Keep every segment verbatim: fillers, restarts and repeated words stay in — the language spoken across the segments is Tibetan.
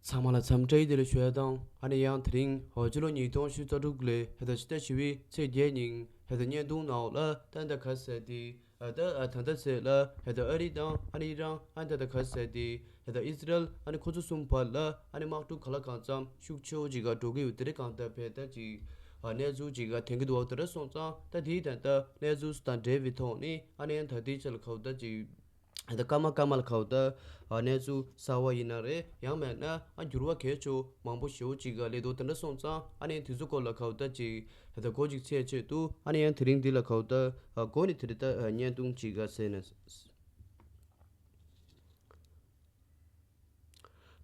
ཚང་མ་ལ་འཚམས་འདྲི་བདེ་ལེགས་ཞུ་ཡ་དང་། ཨ་ནི་ཡང་དེ་རིང་ཕྱི་ལོ་ཉིས་སྟོང་ཉི་ཤུ་རྩ་དྲུག་ལོའི་ཕྱི་ཟླ་བཞི་པའི་ཚེས་བརྒྱད་ཉིན་བརྙན་ཐུང་ནང་ལ་ད་ལྟ་ག་ཟེར་དེ་ད་ད་ལྟ་ཚེས་ལ་ད་ཨ་རི་དང་ཨ་ནི་ཨི་རན་ཨ་ནི་ད་ལྟ་ག་ཟེར་དེ་ད་ཨི་ཟི་རལ་ཨ་ནི་ཁོ་ཚོ་གསུམ་བར་ལ་ཨ་ནི་དམག་འཁྲུག་ག་ལ་གང་འཚམ་ཤུགས་ཆེ་བོ་ཅིག་ག་འགྲོ་གི་ཡོད་དེ་རེད། གང་ལྟར་བས་ད་ཅིག་གནས་ཚུལ་ཅིག་ག་དེང་གི་དུས་བ་དེ་འདྲ་སོང་ཙང་ད་དེའི་ད་ལྟ་གནས་ཚུལ་དང་འབྲེལ་བའི་ཐོག་ནས་ཨ་ནི་ཡང་ད་ལྟའི་ཆ་ལ་ག་བ་ད་ཅིག་ད་སྐར་མ་སྐར་མ་ལ་ག་བ་ད་གནས་ཚུལ་གསར་བ་ཡིན་ན་རེད། ཡང་མེད་ན་ཨ་འགྱུར་བ་གལ་ཆེ་མང་པོ་ཞེ་བོ་ཅིག་ག་སླེབས་འདུག་དེ་འདྲ་སོང་ཙང་ཨ་ནི་དེ་ཚོ་སྐོར་ལ་ག་བ་ད་ཅིག་ད་ལྟ་འགོ་ཅིག་ཚད་ཆེད་དུ་ཨ་ནི་ཡང་དེ་རིང་འདི་ལ་ག་བ་ད་འགོ་ནས་དེ་རིང་ད་བརྙན་ཐུང་ཅིག་ག་ཟེར་ན།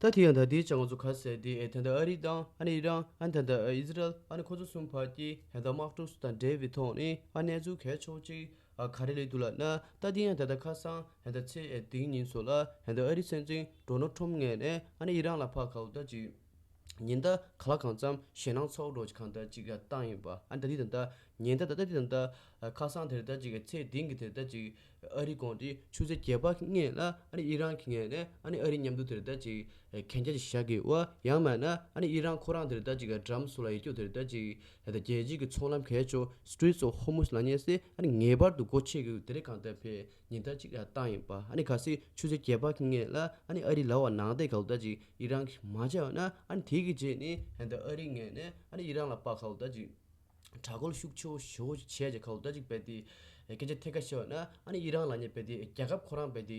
ད་དེ་ཡང་ད་དེའི་ཆ་ང་ཚོ་ག་ཟེར་དེ་ཨེ་ད་ལྟ་ཨ་རི་དང་ཨ་ནི་ཨི་རན་ཨ་ནི་ད་ལྟ་ཨི་ཟི་རལ་ཨ་ནི་ཁོ་ཚོ་གསུམ་བར་གྱི་ད་ལྟ་དམག་འཁྲུག་དང་འབྲེལ་བའི་ཐོག་ནས་ཨ་གནས་ཚུལ་གལ་ཆེ་ཅིག་ཨ་ག་རེ་སླེབས་འདུག་ལབ་ན། ད་དེ་ཡང་ད་ལྟ་ཁ་སང་ད་ལྟ་ཚེས་ཨེ་དེ་ཉིན་ཚོ་ལ་ད་ལྟ་ཨ་རི་སྲིད་འཛིན་ཌོ་ནལ་ཊམ་ངོས་ནས་ཨ་ནི་ཨི་རན་ལ་ཕར་ག་བ་ད་ཅིག་ཉེན་བརྡ་ག་ལ་གང་འཚམ་ཞེད་སྣང་ཚ་བོ་འདྲ་ཅིག་གང་ལྟར་ཅིག་བཏང་ཡིན་པ། ཨ་ནི་ད་དེ་ད་ལྟ་ཉེན་བརྡ་ད་ལྟ་དེ་ད་ལྟ་ཁ་སང་དེར་ད་ཅིག་ཚེས་དེང་གི་དེར་ད་ཅིག་ཨ་རི་དགོན་སྡེ་ཆུ་ཚོད་བརྒྱད་པ་སྔོན་ལ་ཨ་ནི་ཨི་རན་གྱི་ངོས་ནས་ཨ་ནི་ཨ་རི་མཉམ་དུ་དེར་ད་ཅིག་གན་རྒྱ་ཅིག་བཞག་གི་བ། ཡང་མིན་ན་ཨ་ནི་ཨི་རན་ཁོ་རང་དེར་ད་ཅིག་ཌམ་སུ་ལ་ཡི་སྐྱོ་དེར་ད་ཅིག་ད་ལྟ་རྒྱལ་སྤྱིའི་གི་ཚོང་ལམ་གལ་ཆེ་Straits of Hormuz ལབ་མཁན་ཟེར་ཨ་ནི་ངེས་པར་དུ་སྒོ་ཕྱེ་དགོས་དེ་རེད། གང་ལྟར་བས་ཉེན་བརྡ་ཅིག་བཏང་ཡིན་པ། ཨ་ནི་གལ་སྲིད་ཆུ་ཚོད་བརྒྱད་པ་གི་སྔོན་ལ་ཨ་ནི་ཨ་རི་ལབ་པ་ནང་བསྡད་ག་བ་ད་ཅིག་ཨི་རན་གྱིས་མ་བྱས་པ་ན་ཨ་ནི་དེ་གི་རྗེས་ནས་ད་ལྟ་ཨ་རི་ངོས་ནས་ཨ་ནི་ཨི་རན་ལ་ཕར་ག་བ་ད་ཅིག་དྲག་རྒོལ་ཤུགས་ཆེ་བོ་ཞེ་བོ་ཅིག་བྱས་རྗེས་ག་བ་ད་ཅིག་བས་དེ་སྐད་ཆ་ཐད་ཀར་བཤད་པ་ན་ཨ་ནི་ཨི་རན་ལབ་མཁན་བས་དེ་རྒྱལ་ཁབ་ཁོ་རང་བས་དེ་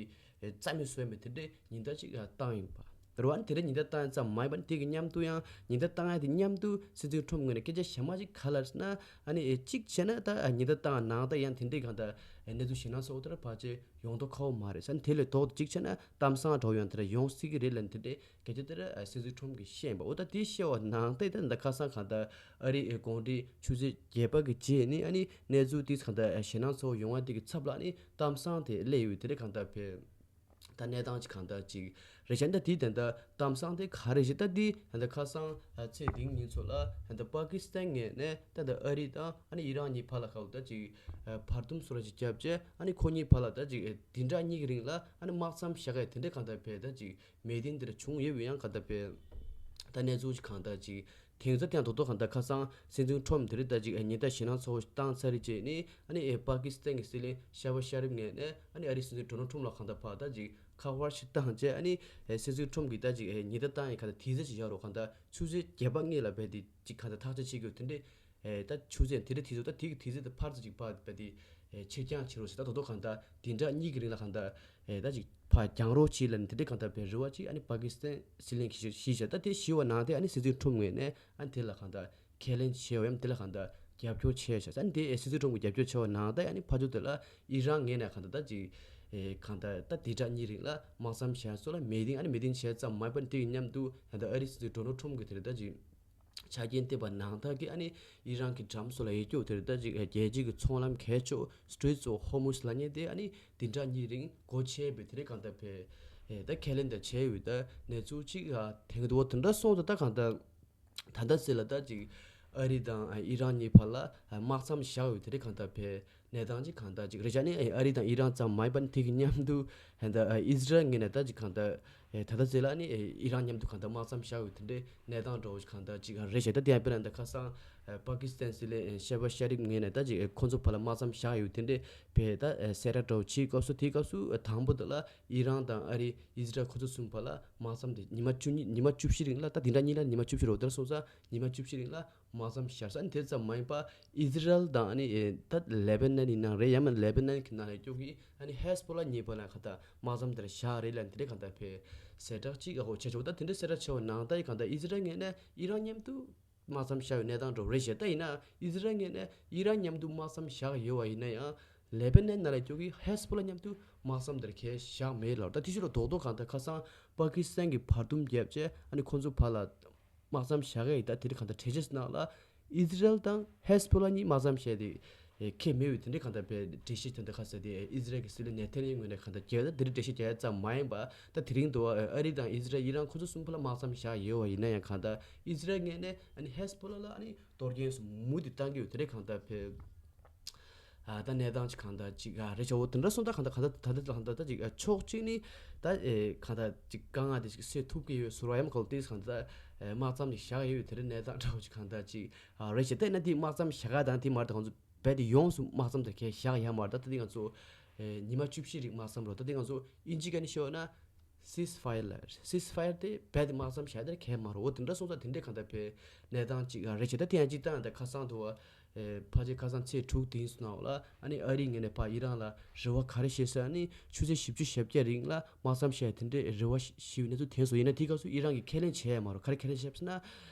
རྩ་མེད་བཟོ་ཡ་མེད་དེ་འདྲའི་ཉེན་བརྡ་ཅིག་བཏང་ཡིན་པ་རེད་བ། ཨ་ནི་དེ་འདྲའི་ཉེན་བརྡ་བཏང་ཡ་ཙམ་མ་ཡིན་པ་ནི་དེ་གི་མཉམ་དུ་ཡང་ཉེན་བརྡ་བཏང་ཡ་དེ་མཉམ་དུ་སྲིད་འཛིན་ཊམ་ངོས་ནས་སྐད་ཆ་གཞན་མ་ཅིག་ག་རེ་ལབ་ན། ཨ་ནི་གཅིག་བྱས་ན་ད་ཉེན་བརྡ་བཏང་ནང་ད་ཡང་དེ་འདྲའི་གང་ལྟར་གནས་ཚུལ་ཞེད་སྣང་ཚ་བོ་དེ་འདྲ་ཕལ་ཆེར་ཡོང་མདོག་ཁ་པོ་མ་རེད་ཟེར། ཨ་ནི་དེ་ལས་ལྡོག་སྟེ་གཅིག་བྱས་ན་གཏམ་བཟང་འདྲ་བོ་ཡང་དེ་འདྲ་ཡོང་སྲིད་ཀྱི་རེད་ལབ་ནས་དེ་འདྲའི་སྐད་ཆ་དེ་འདྲ་སྲིད་འཛིན་ཊམ་གྱིས་བཤད་ཡིན་པ། འོ་ད་དེ་བཤད་པ་ནང་ད་ད་ད་ཁ་སང་གང་ལྟར་ཨ་རི་དགོན་སྡེ་ཆུ་ཚོད་བརྒྱད་པ་གི་རྗེས་ནས་ཨ་ནི་གནས་ཚུལ་དེ་གང་ལྟར་ཞེད་སྣང་ཚ་བོ་ཡོང་བ་དེ་གི་ཚབ་ལ་ཨ་ནི་གཏམ་བཟང་དེ་སླེབས་ཡོད་དེ་འདྲ་གང་ལྟར་བས། ད་གནས་སྟངས་ཅིག་གང་ལྟར་ཅིག་རེད་ཤག་ད་དེའི་ད་ལྟ་གཏམ་བཟང་དེ་ག་རེ་ཞིག་ད་དེ་ད་ལྟ་ཁ་སང་ཚེས་དེ་ཉིན་ཚོ་ལ་ད་ལྟ་པ་ཀི་སི་ཐན་ངོས་ནས་ད་ལྟ་ཨ་རི་དང་ཨ་ནི་ཨི་རན་གཉིས་བར་ལ་ག་བ་ད་ཅིག་བར་འདུམ་སོ་ར་ཅིག་བརྒྱབ་བྱས་ཨ་ནི་ཁོ་གཉིས་བར་ལ་ད་ཅིག་བདུན་ཕྲག་གཉིས་ཀྱི་རིང་ལ་ཨ་ནི་དམག་མཚམས་བཞག་ཡ་དེ་འདྲ་གང་ལྟར་བས་ད་ཅིག་མི་ཊིང་དེ་འདྲ་བྱུང་ཡོད་པའི་ཡང་གང་ལྟར་བས་ད་གནས་ཚུལ་ཅིག་གང་ལྟར་ཅིག་དེང་སང་དེ་ཡང་རྡོག་རྡོག་གང་ལྟར་ཁ་སང་སྲིད་འཛིན་ཊམ་དེ་རིང་ད་ཅིག་ཉེན་བརྡ་ཞེད་སྣང་ཚ་བོ་བཏང་ཚར་རེད་བྱས་ནས་ཨ་ནི་ཨེ་པ་ཀི་སི་ཐན་གྱི་སྲིད་བློན་ཤ་བ་ཤ་རིབ་ངོས་ནས་ཨ་ནི་ཨ་རིའི་སྲིད་འཛིན་ཌོ་ནལ་ཊམ་ལ་གང་ལྟར་ཕར་ད་ཅིག་ཁ་པར་ཞིག་བཏང་བྱས་ཨ་ནི་ཨེ་སྲིད་འཛིན་ཊམ་གྱིས་ད་ཅིག་ཨེ་ཉེན་བརྡ་བཏང་ཡས་གང་ལྟར་དུས་ཚོད་ཅིག་བཞག་རོགས། གང་ལྟར་ཆུ་ཚོད་བརྒྱད་པ་སྔོན་ལ་བས་དེ་ཅིག་གང་ལྟར་ཐག་གཅོད་བྱེད་དགོས་དེ་འདྲས་ཨེ་ད་ཆུ་ཚོད་དེ་འདྲ་དུས་ཚོད་ད་དེ་གི་དུས་ཚོད་དེ་ཕར་ཙམ་ཅིག་ཕར་བས་དེ་ཨེ་ཕྱིར་འགྱངས་བྱེད་རོགས་ཟེར། ད་རྡོག་རྡོག་གང་ལྟར་བདུན་ཕྲག་གཉིས་ཀྱི་རིང་ལ་གང་ལྟར་ཨེ་ད་ཅིག་ཕར་འགྱངས་རོགས་བྱེད་ལབ་ནས་དེ་འདྲའི་གང་ལྟར་བའི་རེ་བ་ཅིག་ཨ་ནི་པ་ཀི་སི་ཐན་སྲིད་བློན་གྱིས་ཞུ་ཞུས་བཞག་ད་དེ་ཞུས་པ་ནང་དེ་ཨ་ནི་སྲིད་འཛིན་ཊམ་ངོས་ནས་ཨ་ནི་དེ་ལ་གང་ལྟར་ཁས་ལེན་བྱས་པ་ཡང་དེ་ལ་གང་ལྟར་རྒྱབ་སྐྱོར་བྱས་བཞག་ཨ་ནི་དེ་ཨེ་སྲིད་འཛིན་ཊམ་གྱིས་རྒྱབ་སྐྱོར་བྱས་པ་ནང་ད་ཨ་ནི་ཕར་ཕྱོགས་དེ་ལ་ཨི་རན་ངོས་ནས་གང་ལྟར་ད་ཅིག་ཨེ་གང་ལྟར་ད་བདུན་ཕྲག་གཉིས་རིང་ལ་དམག་མཚམས་བཞག་སོགས་ལ་མི་ཊིང་ཨ་ནི་མི་ཊིང་བྱས་ཙམ་མ་ཡིན་པར་དེ་གི་མཉམ་དུ་ད་ལྟ་ཨ་རིའི་སྲིད་འཛིན་ཌོ་ནལ་ཊམ་གྱིས་དེ་ལ་ད་ཅིག་ཆ་རྐྱེན་བསྟན་པ་ནང་ལྟར་གྱི་ཨ་ནི་ཨི་རན་གྱི་ཌམ་སོགས་ལ་ཡིད་སྐྱོ་དེར་ད་ཅིག་རྒྱལ་སྤྱིའི་གི་ཚོང་ལམ་གལ་ཆེ་Straits of Hormuz ལབ་མཁན་དེ་ཨ་ནི་བདུན་ཕྲག་གཉིས་རིང་སྒོ་ཕྱེ་བའི་དེ་རིང་གང་ལྟར་བས་ད་ཁས་ལེན་དེ་བྱས་ཡོད། ད་གནས་ཚུལ་ཅིག་དེང་གི་དུས་དེ་འདྲ་སོང་ཙང་ད་གང་ལྟར་ད་ལྟ་ཟེར་ལ་ད་ཅིག་ཨ་རི་དང་ཨི་རན་གཉིས་བར་ལ་དམག་མཚམས་བཞག་ཡོད་དེ་རིང་གང་ལྟར་བས། གནས་སྟངས་ཅིག་གང་ལྟར་ཅིག་རེད་ཤག་ནི་ཨ་རི་དང་ཨི་རན་ཙམ་མ་ཡིན་པར་དེ་གི་མཉམ་དུ་ད་ཨི་ཟི་རལ་ངོས་ནས་ད་ཅིག་གང་ལྟར་ད་ལྟ་ཟེར་ལ་ནི་ཨི་རན་མཉམ་དུ་གང་ལྟར་དམག་མཚམས་བཞག་ཡོད་དེ་འདྲའི་གནས་སྟངས་འདྲ་བོ་ཞིག་གང་ལྟར་ཅིག་རེད་ཤག་ད་དེ་ཡང་དཔེར་ན་ད་ཁ་སང་པ་ཀི་སི་ཐན་སྲིད་བློན་ཤ་བ་ཤ་རིབ་ངོས་ནས་ད་ཅིག་ཁོ་ཚོ་བར་ལ་དམག་མཚམས་བཞག་ཡོད་དེ་འདྲའི་བས་ད་གསལ་བསྒྲགས་འདྲ་བོ་བྱེད་སྐབས་སུ་དེའི་སྐབས་སུ་དང་པོ་དེ་ལ་ཨི་རན་དང་ཨ་རི་ཨི་ཟི་རལ་ཁོ་ཚོ་གསུམ་བར་ལ་དམག་མཚམས་དེ་ཉི་མ་བཅུ་གཉིས་ཉི་མ་བཅུ་བཞི་རིང་ལ་ད་དེ་འདྲ་གཉིས་ལ་ཉི་མ་བཅུ་བཞི་རེད་འོ་དེར་སོང་ཙང་ཉི་མ་བཅུ་བཞི་རིང་ལ་དམག་མཚམས་བཞག་ས་ཨ་ནི་དེ་ཙམ་མ་ཡིན་པ་ཨི་ཟི་རལ་དང་ཨ་ནི་ད་ལེ་བྷ་ནན་ཡིན་ན་རེད་ཡང་མིན་ལེ་བྷ་ནན་གྱི་ནང་ལ་སྐྱོ་གི་ཨ་ནི་ཧེ་སི་བྷོ་ལ་གཉིས་བར་ལ་གང་ལྟར་དམག་མཚམས་དེར་བཞག་རེད་ལབ་དེ་འདྲའི་གང་ལྟར་བས་གསལ་བསྒྲགས་ཅིག་ཨ་ཧོ་བྱས་ཆོག་ད་དེ་འདྲའི་གསལ་བསྒྲགས་བྱས་པ་ནང་ལྟར་གང་ལྟར་ཨི་ཟི་རལ་ངོས་ནས་ཨི་རན་མཉམ་དུ་དམག་མཚམས་བཞག་ཡོད་གནས་སྟངས་འདྲ་བོ་རེད་ཤག་ད་ཡིན་ན་ཨི་ཟི་རལ་ངོས་ནས་ཨི་རན་མཉམ་དུ་དམག་མཚམས་བཞག་ཡོད་པ་ཡིན་ན་ཡང་ལེ་བྷ་ནན་ནང་ལ་སྐྱོ་གི་ཧེ་སི་བྷོ་ལ་མཉམ་དུ་དམག་མཚམས་དེར་གས་བཞག་མེད་ལབ། ད་དེ་ཕྱི་ལ་རྡོག་རྡོག་གང་ལྟར་ཁ་སང་པ་ཀི་སི་ཐན་གྱིས་བར་འདུམ་བརྒྱབ་བྱས་ཨ་ནི་ཁོང་ཚོ་བར་ལ་དམག་མཚམས་བཞག་གི་ཡིན། ད་དེ་རིང་གང་ལྟར་གྲོས་གཞི་ནང་ལ་ཨི་ཟི་རལ་དང་ཧེ་སི་བྷོ་ལ་གཉིས་དམག་མཚམས་བཞག་དེ་ཁས་མེད་པའི་དེ་འདྲའི་གང་ལྟར་བས་གྲོས་གཞི་དེ་འདྲ་ཁ་ཟེར་ཏེ་ཨི་ཟི་རལ་གྱི་སྲིད་བློན་ནེ་ཐན་ཡ་ཧུ་ངོས་ནས་གང་ལྟར་བརྒྱབ། ད་དེ་རིང་གྲོས་གཞི་བརྒྱབ་ཡ་ཙམ་མ་ཡིན་པ་ད་དེ་རིང་དུ་ཨ་རི་དང་ཨི་ཟི་རལ་ཨི་རན་ཁོ་ཚོ་གསུམ་པོ་ལ་དམག་མཚམས་བཞག་ཡོད་པ་ཡིན་ན་ཡང་གང་ལྟར་ཨི་ཟི་རལ་ངོས་ནས་ཨ་ནི་ཧེ་སི་བྷོ་ལ་ལ་ཨ་ནི་གཏོར་སྐྱོན་མུ་མཐུད་བཏང་གི་ཡོད། དེ་རིང་གང་ལྟར་བས་ ད་གནས་སྟངས་ཅིག་གང་ལྟར་ཅིག་རེད་ཤག་འོ་དེ་འདྲ་སོང་ད་གང་ལྟར་གང་ལྟར་ད་ལྟ་གང་ལྟར་ད་ཅིག་ཕྱོགས་གཅིག་ནས་ད་གང་ལྟར་ཅིག་དཀའ་ངལ་དེ་ཅིག་སེལ་ཐུབ་ཀྱི་ཡོད་ཟེར་བ་ཡང་གང་ལྟར་དེ་གང་ལྟར་དམག་མཚམས་ཅིག་བཞག་ཡོད་དེ་རིང་གནས་སྟངས་འདྲ་བོ་ཅིག་གང་ལྟར་ཅིག་རེད་ཤག་ད་ན་དེ་དམག་མཚམས་བཞག་ག་དང་དེ་མ་རེད་ད་ང་ཚོ་རྦད་དེ་ཡོངས་སུ་དམག་མཚམས་དེ་གས་བཞག་ཡ་མ་རེད། ད་ད་དེ་ང་ཚོ་ཉི་མ་བཅུ་བཞི་རིང་དམག་མཚམས་རེད། ད་དེ་ང་ཚོ་ཨིན་ཇི་སྐད་ནས་ཤོད་ན། ceasefire ལ་ceasefire དེ་རྦད་དེ་དམག་མཚམས་བཞག་དེར་གས་མ་རེད། འོ་དེ་འདྲ་སོང་ཙང་དེ་འདྲའི་གང་ལྟར་བའི་གནས་སྟངས་ཅིག་རེད་ཤག་ད་དེ་ཡང་ཅིག་ད་ད་ཁ་སང་དུ་བ་ཕལ་ཆེར་ཁ་སང་ཚེས་དྲུག་དེ་ཡིན་སོང་ན་འོ་ལ་ཨ་ནི་ཨ་རིའི་ངོས་ནས་ཕར་ཨི་རན་ལ་རེ་བ་ག་རེ་བྱས་ཟེར་ཨ་ནི་ཆུ་ཚོད་བཞི་བཅུ་ཞེ་བརྒྱད་རིང་ལ་དམག་མཚམས་བཞག་དེ་འདྲའི་རེ་བ་ཞིག་ཡོད་གནས་ཚུལ་ཐོན་སོང་། ཡིན་ན་དེ་སྐབས་སུ་ཨི་རན་གྱིས་ཁས་ལེན་བྱས་ཡ་མ་རེད། ག་རེ་ཁས་ལེན་བྱས་ཟེར་ན་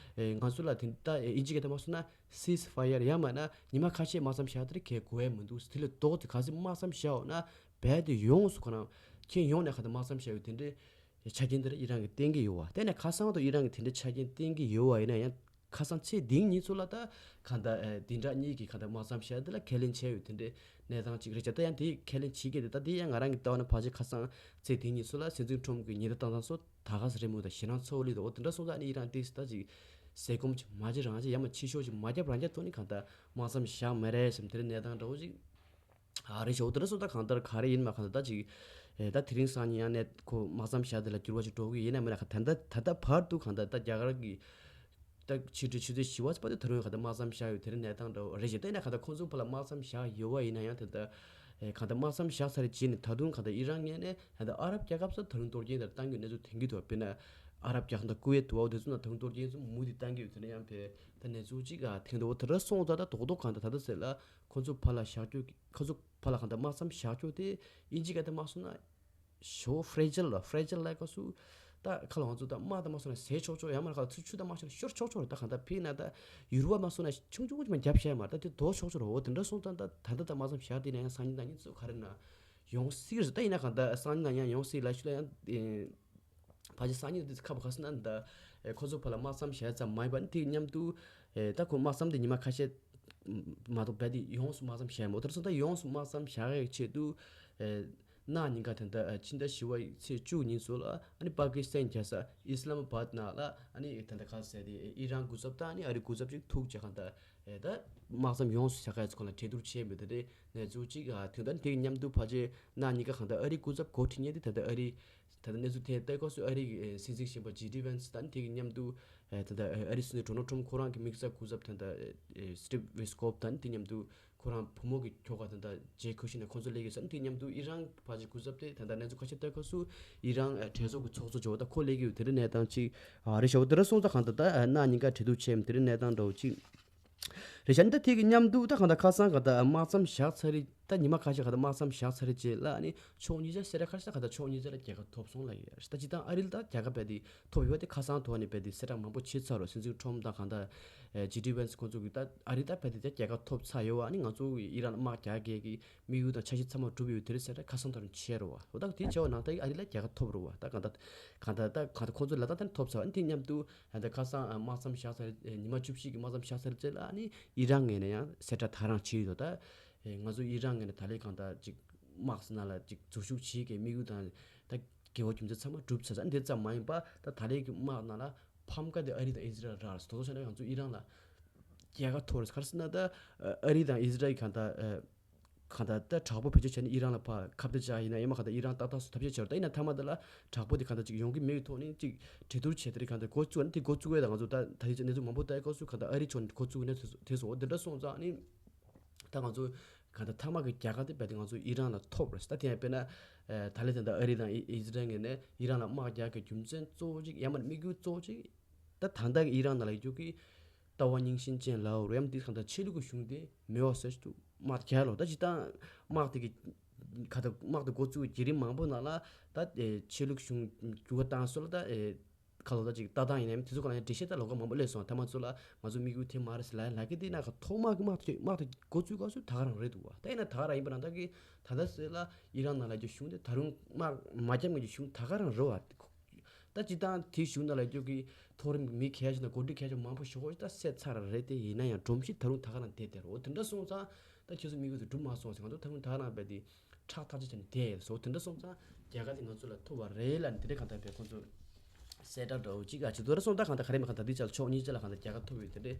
ང་ཚོ་ལ་དེ་ད་ཨིན་ཇི་སྐད་དུ་མ་སོང་ན་ceasefire ཡང་མིན་ན་ཉི་མ་ཁ་ཤས་དམག་མཚམས་བཞག་དེར་གས་དགོས་ཡ་མི་འདུག་དེ་ལས་ལྡོག་སྟེ་གལ་སྲིད་དམག་མཚམས་བཞག་འོ་ན། རྦད་དེ་ཡོངས་སུ་ཁོ་རང་ཁྱེད་ཡོངས་ནས་གང་ལྟར་དམག་མཚམས་བཞག་ཡོད་དེ་འདྲའི་ཆ་རྐྱེན་དེ་ཨི་རན་གྱིས་བསྟན་གྱི་ཡོད་བ། དེ་ནས་ཁ་སང་དུ་ཨི་རན་གྱིས་དེ་འདྲའི་ཆ་རྐྱེན་བསྟན་གྱི་ཡོད་བ་ཡིན་ན་ཡང་ཁ་སང་ཚེས་དེང་ཉིན་ཚོ་ལ་ད་གང་ལྟར་བདུན་ཕྲག་གཉིས་ཀྱི་གང་ལྟར་དམག་མཚམས་བཞག་དེ་ལ་ཁས་ལེན་བྱས་ཡོད་དེ་འདྲའི་གནས་སྟངས་ཅིག་རེད་ཤག་ད་ཡང་དེ་ཁས་ལེན་བྱེད་ཀྱི་རེད། ད་དེ་ཡང་ང་རང་གི་ལྟ་བ་ན་ཕལ་ཆེར་ཁ་སང་ཚེས་དེང་ཉིན་ཚོ་ལ་སྲིད་འཛིན་ཁྲོམ་གྱི་ཉེན་བརྡ་བཏང་སྟངས་སོགས་ད་ག་ཟེ་རེད་མོ་ད་ཞེད་སྣང་ཚ་བོ་ལི་ད་འོ་དེ་འདྲ་སོང་ཙང་ཨ་ནི་ཨི་རན་ཏིས་ད་ཅིག་ཟས་སྐོམ་ཅིག་མ་བྱེད་རང་བྱེད་ཡ་མ་ཕྱི་ཤོག་ཅིག་མ་རྒྱབ་རང་རྒྱབ་ཐོག་ནས་གང་ལྟར་དམག་མཚམས་བཞག་མ་རེད་བསམ་དེ་འདྲའི་གནས་སྟངས་འདྲ་བོ་ཅིག་ཨ་རེ་ཞོ་དེ་འདྲ་སོང་ད་གང་ལྟར་ག་རེ་ཡིན་མ་གང་ལྟར་ད་ཅིག་ཨེ་ད་དེ་རིང་སང་ཉིན་ཡང་ནས་ཁོ་དམག་མཚམས་བཞག་དེ་ལ་འགྱུར་བ་ཞིག་འགྲོ་གི་ཡིན་ན་མིན་ན་ག་ད་ལྟ་ད་ལྟ་བར་དུ་གང་ལྟར་ད་རྒྱ་གར་གྱི་ད་ཕྱི་དྲོའི་ཆུ་ཚོད་བཞི་པ་ཙམ་པ་དེ་ད་རུང་གང་ལྟར་དམག་མཚམས་བཞག་ཡོད་དེ་རིང་གནས་སྟངས་འདྲ་བོ་རེད་ཅེས་བལྟས་ན་གང་ལྟར་ཁོང་ཚོ་ཕར་ལ་དམག་མཚམས་བཞག་ཡོད་བ་ཡིན་ན་ཡང་དེ་ལྟར་ཨེ་གང་ལྟར་དམག་མཚམས་བཞག་ཚར་རྗེས་ནས་ད་དུང་གང་ལྟར་ཨི་རན་ངོས་ནས་ད་ལྟ་ཨ་རབ་རྒྱལ་ཁབ་ཚོ་ད་རུང་གཏོར་སྐྱོན་དེ་བཏང་གི་ཡོད་གནས་ཚུལ་ཐོན་གྱི་འདུག་དཔེར་ན་ཨ་རབ་རྒྱལ་ཁབ་ད་ཀུ་ཝེད་དུ་བ་འོ་དེ་ཚོ་ན་ད་རུང་གཏོར་སྐྱོན་ཚོ་མུ་མཐུད་བཏང་གི་ཡོད་དེ་ན་ཡང་བས། ད་གནས་ཚུལ་གཅིག་ཨ་ཐེངས་འདྲ་བོ་དེ་འདྲ་སོང་ཙང་ད་རྡོག་རྡོག་གང་ལྟར་ད་ལྟ་ཟེར་ལ་ཁོ་ཚོ་ཕར་ལ་བཞག་རྒྱུ་ཁོ་ཚོ་ཕར་ལ་གང་ལྟར་དམག་མཚམས་བཞག་རྒྱུ་དེ་ཨིན་ཇི་སྐད་དུ་དམག་སོང་ན་ཞོ་fragile ལ་fragile ལ་སྐབས་སུ་ད་ཁ་ལ་ང་ཚོ་ད་དམག་དང་དམག་སོང་ན་ཟས་ཆོག་ཆོག་ཡང་མ་ཁ་ལ་ཚུར་ཆུ་དང་དམག་སོང་ན་ཤོར་ཆོག་ཆོག་རེད། ད་གང་ལྟར་ཕིག་ན་ད་ཡུར་བ་དམག་སོང་ན་ཆུང་ཆུང་ཅིག་མ་རྒྱབ་ཤེས་མ་རེད། ད་དེ་རྡོ་ཆོག་ཆོག་རེད། འོ་དེ་འདྲ་སོང་ཙང་ད་ད་ད་ད་དམག་མཚམས་བཞག་དེ་ན་ཡང་སང་ཉིན་ད་ཉིན་ཚོ་ག་རེ་ན་ཡོང་སྲིད་རེད། ད་ཡིན་ན་གང་ལྟར་སང་ཉིན་ན་ཡང་ཡོང་སྲིད་ལ་ཤུ་ལ་ཡང་། ཕལ་ཆེར་སང་ཉིན་དེ་ཁ་བ་ཁ་སང་ན་ད་ཁོ་ཚོ་ཕར་ལ་དམག་མཚམས་བཞག་ཙམ་མ་ཡིན་པ་ནི་དེ་མཉམ་དུ་ད་ཁོ་དམག་མཚམས་དེ་ཉི་མ་ཁ་ཤས་མ་གཏོགས་རྦད་དེ་ཡོངས་སུ་དམག་མཚམས་བཞག་མོད། དེར་སོང་ད་ཡོངས་སུ་དམག་མཚམས་བཞག་ཡག་ཆེད་དུ་གནངས་ཉིན་ཀ་ད་ད་ཕྱི་ཟླ་བཞི་པའི་ཚེས་བཅུ་ཉིན་ཚོ་ལ་ཨ་ནི་པ་ཀི་སི་ཐན་རྒྱལ་ས་ཨི་སི་ལམ་བྷད་ནང་ལ་ཨ་ནི་ད་ད་ག་ཟེར་དེ་ཨི་རན་སྐུ་ཚབ་དང་ཨ་ནི་ཨ་རི་སྐུ་ཚབ་ཅིག་ཐུག་བྱས་གང་ད་ད་དམག་མཚམས་ཡོངས་སུ་བཞག་ཡག་ཚོ་ཁོ་ལ་གྲོས་བསྡུར་བྱས་མོད། དེ་འདྲའི་གནས་ཚུལ་ཅིག་ཐོན། ད་ནི་དེ་མཉམ་དུ་ཕལ་ཆེར་གནངས་ཉིན་ཀ་གང་ད་ཨ་རི་སྐུ་ཚབ་འགོ་ཁྲིད་མཁན་དེ་ད་ད་ཨ་རི། ད་ལྟ་གནས་ཚུལ་དེ་ལྟ་སྐབས་སུ་ཨ་རིའི་སྲིད་འཛིན་གཞོན་པ་ཇེ་ཌི་ཝན་སི་དང་དེ་གི་མཉམ་དུ་ད་ལྟ་ཨ་རིའི་སྲིད་འཛིན་ཌོ་ནལ་ཊམ་ཁོ་རང་གི་དམིགས་བསལ་སྐུ་ཚབ་ད་ལྟ་སི་ཊིབ་ཝི་སི་ཀོབ་དང་དེ་མཉམ་དུ་ཁོ་རང་བུ་མོ་གི་ཁྱོ་ག་ད་ལྟ་ཇེ་ཁུ་ཤི་ན་ཁོང་ཚོ་སླེབས་ཡོད་ས་དེ་མཉམ་དུ་ཨི་རན་ཕལ་ཆེར་སྐུ་ཚབ་དེ་ད་ལྟ་གནས་ཚུལ་ཁ་ཤས་ལྟ་སྐབས་སུ་ཨི་རན་གྲོས་ཚོགས་ཀྱི་ཚོགས་གཙོ་ཇོ་ད་ཁོ་སླེབས་ཀྱི་ཡོད་དེ་རིང་གནས་སྟངས་ཅིག་རེད་ཤག་དེ་རིང་སོང་ཙང་གང་ད་ད་གནངས་ཉིན་ཀ་གྲོས་བསྡུར་བྱས་དེ་རིང་གནས་སྟངས་འདྲ་བོ་ཅིག་རེད་ཤག་ནི་ད་དེ་གི་མཉམ་དུ་ད་གང་ལྟར་ཁ་སང་གང་ལྟར་དམག་མཚམས་བཞག་ཚར་རེད། ད་ཉི་མ་ཁ་ཤས་གང་ལྟར་དམག་མཚམས་བཞག་ཚར་རེད་ཅེས་ལ་ནི་ཕྱོགས་གཉིས་ཆ་གསལ་བསྒྲགས་ཁ་ཤས་གང་ལྟར་ཕྱོགས་གཉིས་ཆ་ལ་རྒྱལ་ཁ་ཐོབ་སོང་ལ་ཡོད་རེད། ད་སྤྱིར་བཏང་ཨ་རི་ལ་ད་རྒྱལ་ཁ་རྦད་དེ་ཐོབ་ཡོད་པ་དེ་ཁ་སང་ཐོག་ནས་རྦད་དེ་གསལ་བསྒྲགས་མང་པོ་བྱས་ཚར་རོ། སྲིད་འཛིན་ཁྲོམ་དང་གང་ལྟར་ཇེ་ཌི་ཝན་སི་ཁོང་ཚོ་གི་ད་ཨ་རི་ད་རྦད་དེ་ད་རྒྱལ་ཁ་ཐོབ་ཚར་ཡོད་བ། ནི་ང་ཚོ་ཨི་རན་ལ་དམག་རྒྱག་གས་ཀྱི་དམིགས་ཡུལ་དང་འཆར་གཞི་ཚང་མ་གྲུབ་ཡོད་དེ་རེད་ཟེར་ད་ཁ་སང་ཐོག་ནས་བྱས་རོ་བ། འོ་ད་དེ་བྱས་བ་ནང་ད་ཨ་རི་ལ་རྒྱལ་ཁ་ཐོབ་རོ་བ། ད་གང་ལྟར་གང་ལྟར་ད་གང་ལྟར་ཁོང་ཚོ་ལ་ད་ད་ཐོབ་ཚར་བ། ནི་དེ་མཉམ་དུ། ད་ལྟ་ཁ་སང་དམག་མཚམས་བཞག་ཚར་ཉི་མ་བཅུ་བཞི་གི་དམག་མཚམས་བཞག་ཚར་རྗེས་ལ་ནི་ཨི་རན་ངོས་ནས་ཡང་གསལ་བསྒྲགས་ད་རང་བྱས་ཡོད་དོ། ད་ང་ཚོ་ཨི་རན་ངོས་ནས་ད་ལས་གང་ལྟར་ཅིག་དམག་ནང་ལ་ཅིག་འཛུལ་ཞུགས་བྱེད་ཀྱི་དམིགས་ཡུལ་དང་ད་དགེ་བ་རྒྱུ་མཚན་ཚང་མ་གྲུབ་ཚར་ཚར། འདི་ཙམ་མ་ཡིན་པ་ད་ད་ལས་ཀྱི་དམག་ནང་ལ་ཕམ་ཁ་དེ་ཨ་རི་དང་ཨི་ཟི་རལ་རག་རེད། དོ་དོ་བྱས་ན་ང་ཚོ་ཨི་རན་ལ་རྒྱལ་ཁ་ཐོབ་རེད། ག་རེ་ཟེར་ན་ད་ཨ་རི་དང་ཨི་ཟི་རལ་གང་ལྟར། གང་ལྟར་ད་དྲག་པོ་བེད་སྤྱོད་བྱས་ནས་ཨི་རན་ལ་ཕར་ཁ་གཏད་བཅག་ཡིན་ན་ཡང་མ་གང་ལྟར་ཨི་རན་ཏག་ཏག་སུ་ཐབས་ཤེས་བྱས་རོགས། ད་ཡིན་ན་མཐའ་མ་དེ་ལ་དྲག་པོ་དེ་གང་ལྟར་ཅིག་ཡོང་གི་མེད་པའི་ཐོག་ནས་ཅིག་གྲོས་བསྡུར་བྱས་དེ་རིགས་གང་ལྟར་འགོ་བཙུགས་ནས་དེ་འགོ་བཙུགས་ཡས་ད་ང་ཚོ་ད་ད་རེས་ཀྱི་གནས་ཚུལ་མང་པོ་ལྟ་ཡས་སྐབས་སུ་གང་ལྟར་ཨ་རི་ཕྱོགས་ནས་འགོ་བཙུགས་ནས་དེ་ཚོ་དེ་ཚོ་འོ་དེ་འདྲ་སོང་ཙང་ནི་ད་ང་ཚོ་གང་ལྟར་མཐའ་མ་གི་རྒྱལ་ཁ་དེ་རྦད་དེ་ང་ཚོ་ཨི་རན་ལ་ཐོབ་རེད། ད་དེ་ཡང་དཔེར་ན་ད་ལན་ད་ལྟ་ཨ་རི་དང་ཨི་ཟི་རལ་ངོས་ནས་ཨི་རན་ལ་དམག་རྒྱག་གི་རྒྱུ་མཚན་གཙོ་བོ་ཅིག་ཡང་མ་དམིགས་ཡུལ་གཙོ་བོ་ཅིག་ད་ད་ལྟ་གི་ཨི་རན་ནང་ལ་ཡོད་རྒྱུ་གི་ལྟ་བ་རྙིང་ཞེན་ཅན་ལའོ་རེམ་དེ་གང་ལྟར་ཆོས་ལུགས་ཀྱི་གཞུང་དེ་མེད་པ་བཟོ་ཞིག་ཏུ་དམག་རྒྱག་ལོ། ད་ཇི་ལྟར་དམག་དེ་གི་ག་ད་དམག་དེ་འགོ་བཙུགས་བརྒྱུད་རིམ་མང་པོ་ནང་ལ་ད་ཆོས་ལུགས་གཞུང་འགྱུར་བ་བཏང་སོ་ལ་ད་ཁ་ལོ་ད་ཅིག་ལྟ་སྟངས་ཡིན་ནའི་དེ་ཚོ་ག་ལ་ཡང་འགྲེལ་བཤད་ད་ལོགས་ཀ་མང་པོ་སླེབས་སོང་། ཐ་མ་ཚོ་ལ་ང་ཚོ་དམིགས་ཡུལ་དེ་མ་རེད་ཟེར་ལ་ལ་གི་དེ་ན་ག་ཐོག་མ་གི་དམག་དེ་དམག་དེ་འགོ་བཙུགས་སྐབས་སུ་ད་ག་རང་རེད་འདུག་བ། ད་ཡིན་ན་ད་ག་རང་ཡིན་པ་ན་ད་གི་ད་ལྟ་ཟེར་ལ་ཨི་རན་ནང་ལ་རྒྱུ་གཞུང་དེ་ད་རུང་དམག་མ་རྒྱབ་ངེས་ཀྱི་གཞུང་ད་ག་རང་རེད་བ། ད་སྤྱིར་བཏང་དེའི་གཞུང་ནང་ལ་སྐྱོད་ཀྱི་མཐོ་རིམ་གྱི་མི་གལ་ཆེ་ན་འགོ་ཁྲིད་གལ་ཆེ་མང་པོ་ཞིག་ཧོ་ད་བསད་ཚར་རེད་དེ། ཡིན་ན་ཡང་སྒྲོམ་གཞི་ད་རུང་ད་ག་རང་བསྡད་དེ་རོ། དེ་འདྲ་སོང་ཙང་ད་ཁྱེད་ཚོ་དམིགས་ཡུལ་དེ་འགྲུབ་མ་སོང་ཟེར་ང་ཚོ་ད་རུང་ད་ག་རང་རྦད་དེ་ཁྲག་ཐག་ཆོད་བྱས་ནས་བསྡད་ཡོད་སོ། དེ་འདྲ་སོང་ཙང་རྒྱལ་ཁ་དེ་ང་ཚོ་ལ་ཐོབ་པ་རེད་ལ་དེ་འདྲ་གང་ལྟར་བས་ཁོང་ཚོ་གསལ་བསྒྲགས་འདྲ་བོ་ཅིག་ཨ་ཅིག་དེ་འདྲ་སོང་ད་གང་ལྟར་ག་རེ་མ་གང་ལྟར་འདི་ཅག་ཕྱོགས་གཉིས་ཅག་ལ་གང་ལྟར་རྒྱལ་ཁ་ཐོབ་ཡོད་དེ་འདྲ་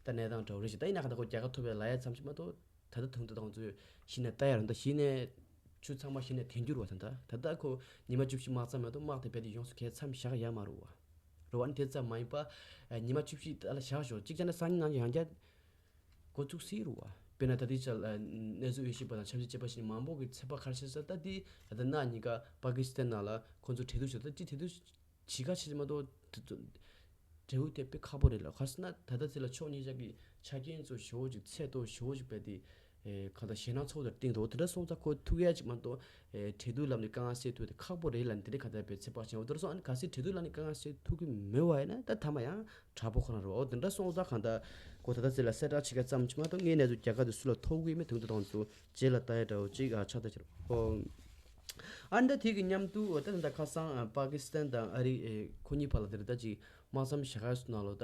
ད་གནས་སྟངས་འདྲ་བོ་རེད་ཅིག་ད་ཡིན་ན་གང་ལྟར་ཁོ་རྒྱལ་ཁ་ཐོབ་ཡོད་ལ་ཡ་ཙམ་ཅིག་མ་གཏོགས། ད་ལྟ་དུང་ད་དང་ཚོས་གཞི་ནས་ལྟ་ཡ་རེད། ད་གཞི་ནས་ཆུ་ཚང་མ་གཞི་ནས་འཐེན་རྒྱུ་རེད་བ། ད་ད་ད་ལྟ་ཁོ་ཉི་མ་བཅུ་བཞི་དམག་མཚམས་མེད་དུ་དམག་དེ་རྦད་དེ་ཡོངས་སུ་གས་མཚམས་བཞག་ཡ་མ་རེད་བ། རེད་བ། ཨ་ནི་དེ་ཙམ་མ་ཡིན་པ་ཉི་མ་བཅུ་བཞི་ད་ལ་བཞག་ཞོག་གཅིག་བྱས་ན་སང་ཉིན་གནངས་ཉིན་ཡང་བསྐྱར་འགོ་བཙུགས་སྲིད་རེད་བ། དཔེར་ན་ད་ལྟའི་ཆར་གནས་ཚུལ་དབྱེ་ཞིབ་པ་དང་ཆབ་སྲིད་དཔྱད་པ་ཞིག་མང་པོ་གི་ཚོད་དཔག་ག་རེ་བྱས་ཟེར་ད་འདི་ད་ལྟ་གནངས་ཉིན་ཀ་པ་ཀི་སི་ཐན་ནང་ལ་ཁོང་ཚོ་གྲོས་བསྡུར་བྱས་ད་ཅི་གྲོས་བསྡུར་བྱེད་ཁ་བྱེད་མ་གཏོགས་འབྲས་བུ་དེ་དཔེ་ཁག་པོ་རེད་ལ། ག་རེ་ཟེར་ན་ད་ལྟ་ཚེ་ལ་ཕྱོགས་གཉིས་ཆ་གི་ཆ་རྐྱེན་ཚོ་ཞེ་པོ་ཅིག་ཚད་མཐོ་ཞེ་པོ་ཅིག་རྦད་དེ་གང་ལྟར་ཞེད་སྣང་ཚ་པོ་དེ་སྟེང་དུ་འོ་དེ་འདྲ་སོང་ཙང་ཁོ་ཐུག་ཡ་ཅིག་མ་གཏོགས་གྲོས་བསྡུར་ལམ་ནས་དཀའ་ངལ་སེལ་ཐུབ་དེ་ཁག་པོ་རེད་ལ། འདི་འདྲ་གང་ལྟར་དཔེ་ཚོད་དཔག་བྱས་འོ་དེ་འདྲ་སོང་། ཨ་ནི་གལ་སྲིད་གྲོས་བསྡུར་ལམ་ནས་དཀའ་ངལ་སེལ་ཐུབ་ཀྱི་མེད་པ་ཡིན་ན་ད་ཐ་མ་ཡང་དྲག་པོ་ཁོ་རང་རེད་བ། འོ་དེ་འདྲ་སོང་ཙང་གང་ལྟར་ཁོ་ད་ལྟ་ཚེ་ལ་གསལ་བསྒྲགས་བྱེད་མཁན་ཙམ་ཅིག་མ་གཏོགས་དངོས་གནས་ཚུལ་རྒྱལ་ཁབ་དེ་སུ་ལ་ཐོབ་ཀྱི་མེད། དུང་དུ་དང་ཚོ་རྗེས་ལ་ལྟ་ཡ་འདྲ་བོ་ཅིག་ཆགས་ད་ཕྱིར་ཨོ། ཨ་ནི་ད་དེ་གི་མཉམ་དུ་ད་ད་ཁ་སང་པ་ཀི་སི་ཐན་དང་ཨ་རི་ཁོ་གཉིས་བར་ལ་དེར་ད་ཅིག་དམག་མཚམས་བཞག་ཡ་སོ་ནང་ལོ་ད་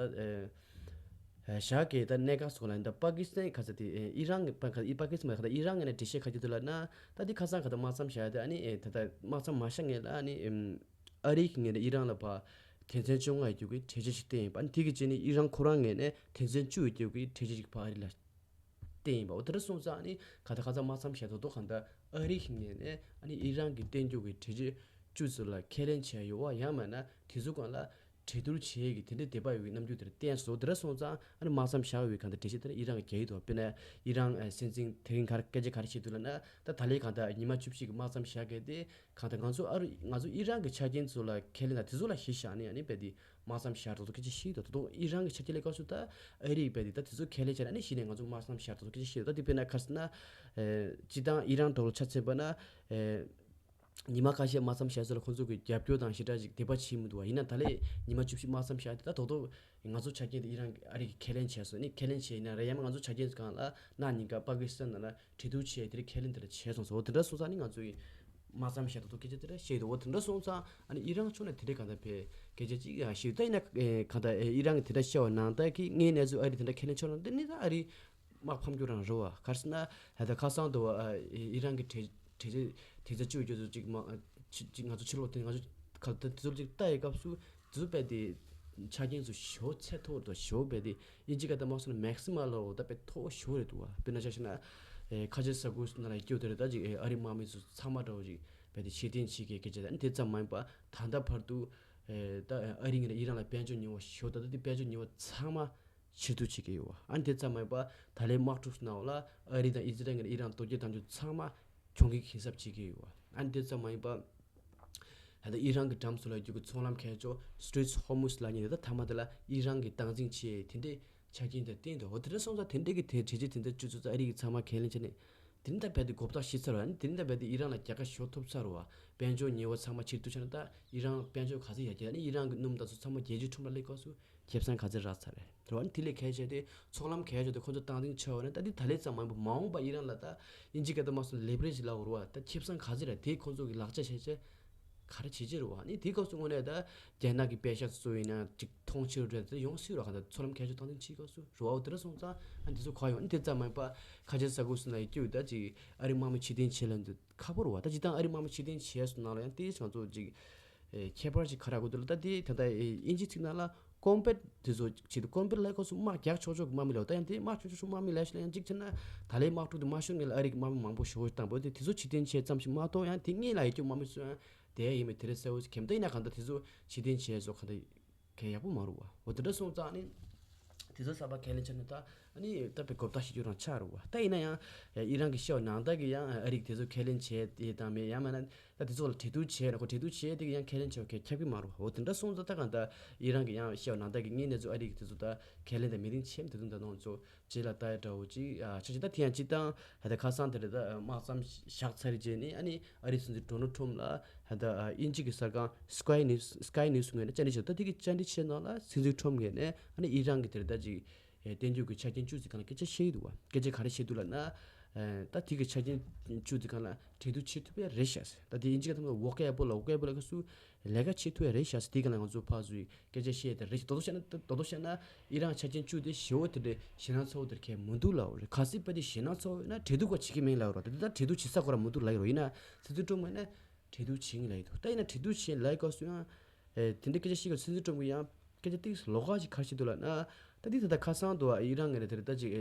བཞག་གི་ད་གནད་འགག་སོགས་ལ་ད་པ་ཀི་སི་ཐན་ག་ཚ་དེ་ཨི་རན་གི་པ་ཀི་སི་ཐན་མ་ཁ་ད་ཨི་རན་གི་ནས་འགྲེལ་བཤད་ག་ཅིག་འདུག་ལབ་ན། ད་དེ་ཁ་སང་ག་ད་དམག་མཚམས་བཞག་ཡ་ད་ཨ་ནི་ད་ད་དམག་མཚམས་མ་བཞག་ངེས་ལ་ཨ་ནི་ཨ་རི་གི་ངེས་ནས་ཨི་རན་ལ་ཕ་དོན་ཚན་བཅོ་ལྔ་ཡི་རྒྱུ་གི་གྲོས་ཆོད་ཞིག་བཏོན་ཡིན་པ། ཨ་ནི་དེ་གི་རྗེས་ནས་ཨི་རན་ཁོ་རང་ངེས་ནས་དོན་ཚན་བཅུ་ཡི་རྒྱུ་གི་གྲོས་ཆོད་ཞིག་ཕ་ཨ་རི་ལ་བསྟན་ཡིན་པ། འོ་དེ་འདྲ་སོང་ཙང་ནི་ག་ད་ག་ཚ་དམག་མཚམས་བཞག་ཏོག་ཏོག་གང་ལྟར་ཨ་རི་གི་ངོས་ནས་ཨ་ནི་ཨི་རན་གྱི་བསྟན་རྒྱུ་གི་གྲོས་ཆོད་བཅུ་ཚོ་ལ་ཁས་ལེན་བྱས་ཡོད་བ། ཡང་མིན་ན་དེ་ཚོ་སྒང་ལ་གྲོས་བསྡུར་བྱེད་ཡས་ཀྱི་དེ་འདྲའི་དད་པ་ཡོད་ཀྱི་རྣམ་འགྱུར་དེ་འདྲ་བསྟན་སོང་། དེ་འདྲ་སོང་ཙང་ཨ་ནི་དམག་མཚམས་བཞག་ཡོད་པའི་གང་ལྟར་འགྲེལ་བཤད་དེ་ནི་ཨི་རན་གྱིས་རྒྱག་ཡོད་དོ། དཔེར་ན་ཨི་རན་སྲིད་འཛིན་དེ་རིང་ག་རེ་སྐད་ཆ་ག་རེ་བཤད་འདུག་ལབ་ན། ད་ད་ལན་གང་ལྟར་ཉི་མ་བཅུ་བཞི་གི་དམག་མཚམས་བཞག་གི་དེ་གང་ལྟར་ང་ཚོ་ཨ་རི་ང་ཚོ་ཨི་རན་གྱི་ཆ་རྐྱེན་ཚོ་ལ་ཁས་ལེན་དང་དེ་ཚོ་ལ་གཞི་བཞག་ནས་ཨ་ནི་རྦད་དེ་དམག་མཚམས་བཞག་དོག་ཏོག་སྐད་ཆ་བཤད་ཡོད་དོ། ད་དུང་ཨི་རན་གྱི་ཆ་རྐྱེན་ལ་སྐབས་སུ་ད་ཨ་རི་རྦད་དེ་ད་དེ་ཚོ་ཁས་ལེན་བྱས་ན་ཨ་ནི་གཞི་ནས་ང་ཚོ་དམག་མཚམས་བཞག་དོག་ཏོག་སྐད་ཆ་བཤད་ཡོད། ད་དེ་དཔེར་ན་ག་རེ་ཟེར་ན། སྤྱི་བཏང་ཨི་རན་འགྲོ་ལ་ཆ་མཚོན་པ་ན། ཉི་མ་ཁ་ཤས་དམག་མཚམས་བཞག་ཚོད་ལ་ཁོང་ཚོ་གི་རྒྱབ་སྐྱོར་དང་ཞེ་དྲག་ཅིག་དད་པ་བྱེད་མི་འདུག་བ། ཡིན་ན་ད་ལན་ཉི་མ་བཅུ་བཞི་དམག་མཚམས་བཞག་དེ་ད་དོག་ཏོག་ང་ཚོ་ཆ་རྐྱེན་དེ་ཨི་རན་ཨ་རི་གིས་ཁས་ལེན་བྱས་སོང་ནི་ཁས་ལེན་བྱས་ཡིན་ན་རེད། ཡང་མ་ང་ཚོ་ཆ་རྐྱེན་ཚོ་གང་ལ་གནངས་ཉིན་ཀ་པ་ཀི་སི་ཐན་ནང་ལ་གྲོས་བསྡུར་བྱས་དེར་ཁས་ལེན་དེ་འདྲ་བྱས་སོང་ཟེར། འོ་དེ་འདྲ་སོང་ཙང་ནི་ང་ཚོ་ཡི་དམག་མཚམས་བཞག་དོག་ཏོག་སྐད་ཆ་དེ་འདྲ་བཤད་འདུག་འོ་དེ་འདྲ་སོང་ཙང་ཨ་ནི་ཨི་རན་ཕྱོགས་ནས་དེ་འདྲའི་གང་ལྟར་བས་སྐད་ཆ་ཅིག་ཡང་བཤད་ད་ཡིན་ན་གང་ལྟར་ཨི་རན་གྱིས་དེ་འདྲ་བཤད་པ་ནང་ལྟར་གྱི་དངོས་གནས་ཚུལ་ཨ་རི་དེ་འདྲ་ཁས་ལེན་ཆོག་ན་འདི་ནི་ད་ཨ་རི་དམག་ཕམ་རྒྱུ་རང་རེད་བ། ག་རེ་ཟེར་ན་ད་ལྟ་ཁ་སང་དུ་ཨི་རན་གྱི་གྲོས་གྲོས་ཆོད་དེ་ཚོ་གཅིག་མ་གཅིག་གཅིག་ང་ཚོ་ཕྱི་ལོགས་དེ་ང་ཚོ་ག་ད་དེ་ཚོ་གཅིག་ལྟ་ཡི་སྐབས་སུ་དེ་ཚོ་རྦད་དེ་ཆ་རྐྱེན་ཚོ་ཞེ་པོ་ཚད་མཐོ་བོ་དང་ཞེ་པོ་རྦད་དེ་དབྱིན་ཇི་སྐད་དུ་དམག་སོང་ན་མེག་སི་མ་ལ་འོ་ད་རྦད་མཐོ་བོ་ཞེ་པོ་རེད་འདུག་བ། དཔེར་ན་ཆ་བཞག་ན་ཨེ་ཁ་ཆེ་ས་ཁུལ་ནང་ལ་སྐྱོ་དེ་རེད། ད་ཅིག་ཨེ་ཨ་རི་དམག་མི་ཚོ་ཚང་མ་འདྲ་བོ་ཅིག་རྦད་དེ་ཕྱིར་འཐེན་བྱེད་མཁན་སྐད་ཆ་དང་དེ་ཙམ་མ་ཡིན་པ་ད་ལྟ་བར་དུ་ཨེ་ད་ཨ་རི་ངོས་ནས་ཨི་རན་ལ་དཔལ་འབྱོར་ཉེས་པ་ཞེ་པོ་ད་ད་དེ་དཔལ་འབྱོར་ཉེས་པ་ཚང་མ་ཕྱིར་བསྡུ་བྱེད་ཀྱི་ཡོད་བ། ཨ་ནི་དེ་ཙམ་མ་ཡིན་པ་ད་ལན་དམག་འཁྲུག་སོང་ན་འོ་ལ་ཨ་རི་དང་ཨི་ཟི་རལ་ངོས་ནས་ཨི་རན་དོ་སྐྱེད་གཏང་རྒྱུ་ཚང་མ་གྱོང་གུན་གྱིས་ཧིན་སབ་བྱེད་ཀྱི་ཡོད་བ། ཨ་ནི་དེ་ཙམ་མ་ཡིན་པ་ད་ལྟ་ཨི་རན་གྱི་འགྲམ་སོ་ལ་རྒྱུ་གི་ཚོང་ལམ་ཁ་ཕྱོགས་Strait of Hormuz ལབ་མཁན་དེ་ད་མཐའ་མ་དེ་ལ་ཨི་རན་གྱིས་སྟངས་འཛིན་བྱས་དེ་འདྲའི་ཆ་རྐྱེན་དེ་བསྟན་འདུག་འོ་དེ་འདྲ་སོང་ཙང་དེ་འདྲའི་གི་དེ་གྲོས་ཆོད་དེ་འདྲ་བཅུ་ཚོད་ཙམ་ཨ་རི་གིས་ཚང་མ་ཁས་ལེན་བྱས་ནས་དེ་རིང་ད་རྦད་དེ་གོ་བརྡ་ཞིག་ཚར་བ། ཨ་ནི་དེ་རིང་ད་རྦད་དེ་ཨི་རན་ལ་རྒྱལ་ཁ་ཤོར་ཐུབ་ཚར་བ། དཔལ་འབྱོར་ཉེས་པ་ཚང་མ་ཕྱིར་བསྡུ་བྱས་ན་ད་ཨི་རན་དཔལ་འབྱོར་ག་ཚོད་ཡར་རྒྱས། ཨ་ནི་ཨི་རན་གྱི་སྣུམ་དང་ཚོ་ཚང་མ་རྒྱལ་སྤྱིའི་ཁྲོམ་ལ་སླེབས་སྐབས་སུ་ཁེ་བཟང་ག་ཚོད་རག་ཚར་རེད། རེད་བ། ཨ་ནི་དེ་ལས་གལ་ཆེ་དེ་ཚོང་ལམ་གལ་ཆེ་དེ་ཁོ་ཚོ་སྟངས་འཛིན་ཆགས་པ་ནི་ད་དེ་ད་ལན་ཙམ་མ་ཡིན་པ་མ་འོངས་པ་ཨི་རན་ལ་ད་དབྱིན་ཇི་སྐད་དུ་མ་སོང་ལེ་བི་རེ་ཇི་ལབ་དགོས་རེད་བ། ད་ཁེ་བཟང་ག་ཚོད་རེད་དེ་ཁོ་ཚོ་གི་ལག་ཆ་བྱས་བྱས་ག་རེ་བྱེད་ཀྱི་རེད་བ། ཨ་ནི་དེ་སྐབས་སུ་དངོས་གནས་ད་རྒྱ་ནག་གི་པེ་ཤག་ཚོ་ཡིན་ན་ཅིག་མཐོང་ཕྱིར་རེད་དེ་ཡོང་སྲིད་ར། ག་ད་ཚོང་ལམ་གལ་ཆེ་སྟངས་འཛིན་བྱེད་སྐབས་སུ་རེད་བ། འོ་དེ་འདྲ་སོང་ཙང་ཨ་ནི་དེ་ཚོ་ག་ཡོང་ཨ་ནི་དེ་ཙམ་མ་ཡིན་པ་ཁ་ཆེ་ས་ཁུལ་སུ་ན་ཡི་སྐྱོ་ད་ཅིག་ཨ་རི་དམག་མི་ཕྱིར་འཐེན་བྱེད་ལ་འདི་ཁག་པོ་རེད་བ། ད་སྤྱིར་བཏང་ཨ་རི་དམག་མི་ཕྱིར་འཐེན་བྱས་སོང་ན་ལ་ཡང་དེ་ང་ཚོ་ཅིག་ཨེ་ཁྱད་པར་ཅིག་ག་རེ་དགོས་འདུག་ལ། ད་དེ་ད་ལྟ་ཨེ་དབྱིན་ཇིའི་ཚིག་ནང་ལ་combat དེ་ཚོ་བྱེད་དུས་combat ལ་ཁོ་ཚོ་དམག་རྒྱག་ཆོག་ཆོག་གི་དམག་མི་ལ། ད་ཡང་དེ་དམག་ཆོག་ཆོག་དམག་མི་ལ་ཞིག་ལ་ཡང་གཅིག་བྱས་ན་ད་ལའི་དམག་འཁྲུག་དེ་མ་ཤོར་ངེས་ལ་ཨ་རི་གི་དམག་མི་མང་པོ་ཞེ་པོ་བཏང་པོ་དེ་དེ་ཚོ་ཕྱིར་འཐེན་བྱས་ཙམ་ཞིག་མ་གཏོགས་ཡང་དེ་སྔོན་ལ་ཡི་སྐྱོ་དམག་མི་ཚོ་ཡང་དེ་ཡིན་མེད་དེ་རེད་གསལ་བོ་ཞིག་གེམ་ད་ཡིན་ན་གང་ལྟར་དེ་ཚོ་ཕྱིར་འཐེན་བྱས་སོ་གང་ལྟར་གལ་ཡག་པོ་མ་རུང་བ། འོ་དེ་འདྲ་སོང་ཙང་ནི་དེ་ཚོ་གསར་པ་ཁས་ལེན་བྱས་ན་ད་ཨ་ནི་ད་དཔེ་གོ་བརྡ་ཞིག་རྒྱུ་རང་ཆགས་རུང་བ། ད་ཡིན་ན་ཡང་ཨི་རན་གྱི་བཤད་པ་ནང་ལྟར་གྱི་ཡང་ཨ་རིས་དེ་ཚོ་ཁས་ལེན་བྱས་དེ་དང་མེད་ཡང་མིན་ན་ད་དེ་ཚོ་ལ་གྲོས་བསྡུར་བྱས་ན་ཁོ་གྲོས་བསྡུར་བྱས་དེ་གི་ཡང་ཁས་ལེན་བྱས་པ་ཁྱབ་ཀྱི་མ་རུང་བ། འོ་དེ་འདྲ་སོང་ཙང་ད་གང་ལྟར་ཨི་རན་གྱི་ཡང་བཤད་པ་ནང་ལྟར་གྱི་དངོས་གནས་ཚོ་ཨ་རིས་ཀྱི་དེ་ཚོ་ད་ཁས་ལེན་དང་མི་ལེན་བྱས་མི་དེ་ཚོ་ད་དུང་ཚོ་རྗེས་ལ་ལྟ་ཡ་འདྲ་བོ་ཅིག་ཨ་ཆ་ཅིག་ད་དེ་ཡང་སྤྱིར་བཏང་ད་ལྟ་ཁ་སང་དེ་རེད། ད་དམག་མཚམས་བཞག་ཚར་རྗེས་ནས་ཨ་ནི་ཨ་རིའི་སྲིད་འཛིན་ཌོ་ནལ་ཊམ་ལ་ད་ལྟ་དབྱིན་ཇི་གི་གསར་ཁང་Sky News Sky News ངོས་ནས་བཅར་འདྲི་བྱས། ད་དེ་གི་བཅར་འདྲི་བྱས་ནང་ལ་སྲིད་འཛིན་ཊམ་ངོས་ནས་ཨ་ནི་ཨི་རན་གི་དེ་རེད་ད་ཅིག་བསྟན་རྒྱུ་གི་ཆ་རྐྱེན་བཅུ་ཙམ་སྒང་ལ་སྐད་ཆ་བཤད་ཀྱི་འདུག་བ། སྐད་ཆ་ག་རེ་བཤད་འདུག་ལབ་ན་ད་དེ་གི་ཆ་རྐྱེན་བཅུ་ཙམ་སྒང་ལ་གྲོས་བསྡུར་བྱེད་ཐུབ་ཡ་རེད་ཤག་ཟེར། ད་དེ་དབྱིན་ཇི་གི་ཐོག་ནས་ཝོ་ཀེ་ཨེ་བལ་ལ་ཝོ་ཀེ་ཨེ་བལ་ལ་སུ་ལས་ཀ་བྱེད་ཐུབ་ཡ་རེད་ཤག་ཟེར། དེ་གི་ལ་ང་ཚོ་ཕར་ཚུར་སྐད་ཆ་བཤད་དེ་རེད་ཤག། དོ་དོ་བཤད་ན་དོ་དོ་བཤད་ན་ཨི་རན་ཆ་རྐྱེན་བཅུ་དེ་ཞེ་པོ་དེ་འདྲའི་ཞེད་སྣང་ཚ་པོ་དེ་གས་མི་འདུག་ལབ་རེད། གལ་སྲིད་པ་དེ་ཞེད་སྣང་ཚ་པོ་ཡོད་ན་གྲོས་བསྡུར་ག་བྱེད་ཀྱི་མིན་ལབ་རེད། ད་དེ་ད་གྲོས་བསྡུར་བྱེད་ས་ཁོ་རང་མི་འདུག་ལབ་ཡོད་རེད། ཡིན་ན་སྲིད་འཛིན་ཊམ་ངོས་ནས་གྲོས་བསྡུར་བྱེད་ངེས་ལབ་ཡོད་འདུག་ད་ཡིན་ན་གྲོས་བསྡུར་བྱེད་ལབ་སྐབས་སུ་ཡང་དེ་འདྲའི་སྐད་ཆ་བཤད་སྐབས་སྲིད་འཛིན་ཊམ་གྱིས་ཡང་སྐད་ཆ་ཏིག་ལོགས་ཀ་ཅིག་ག་རེ་བཤད་འདུག་ལབ་ན། ད་དེ་ད་ལྟ་ཁ་སང་དུ་ཨི་རན་ངོས་ནས་དེ་རེད་ད་ཅིག་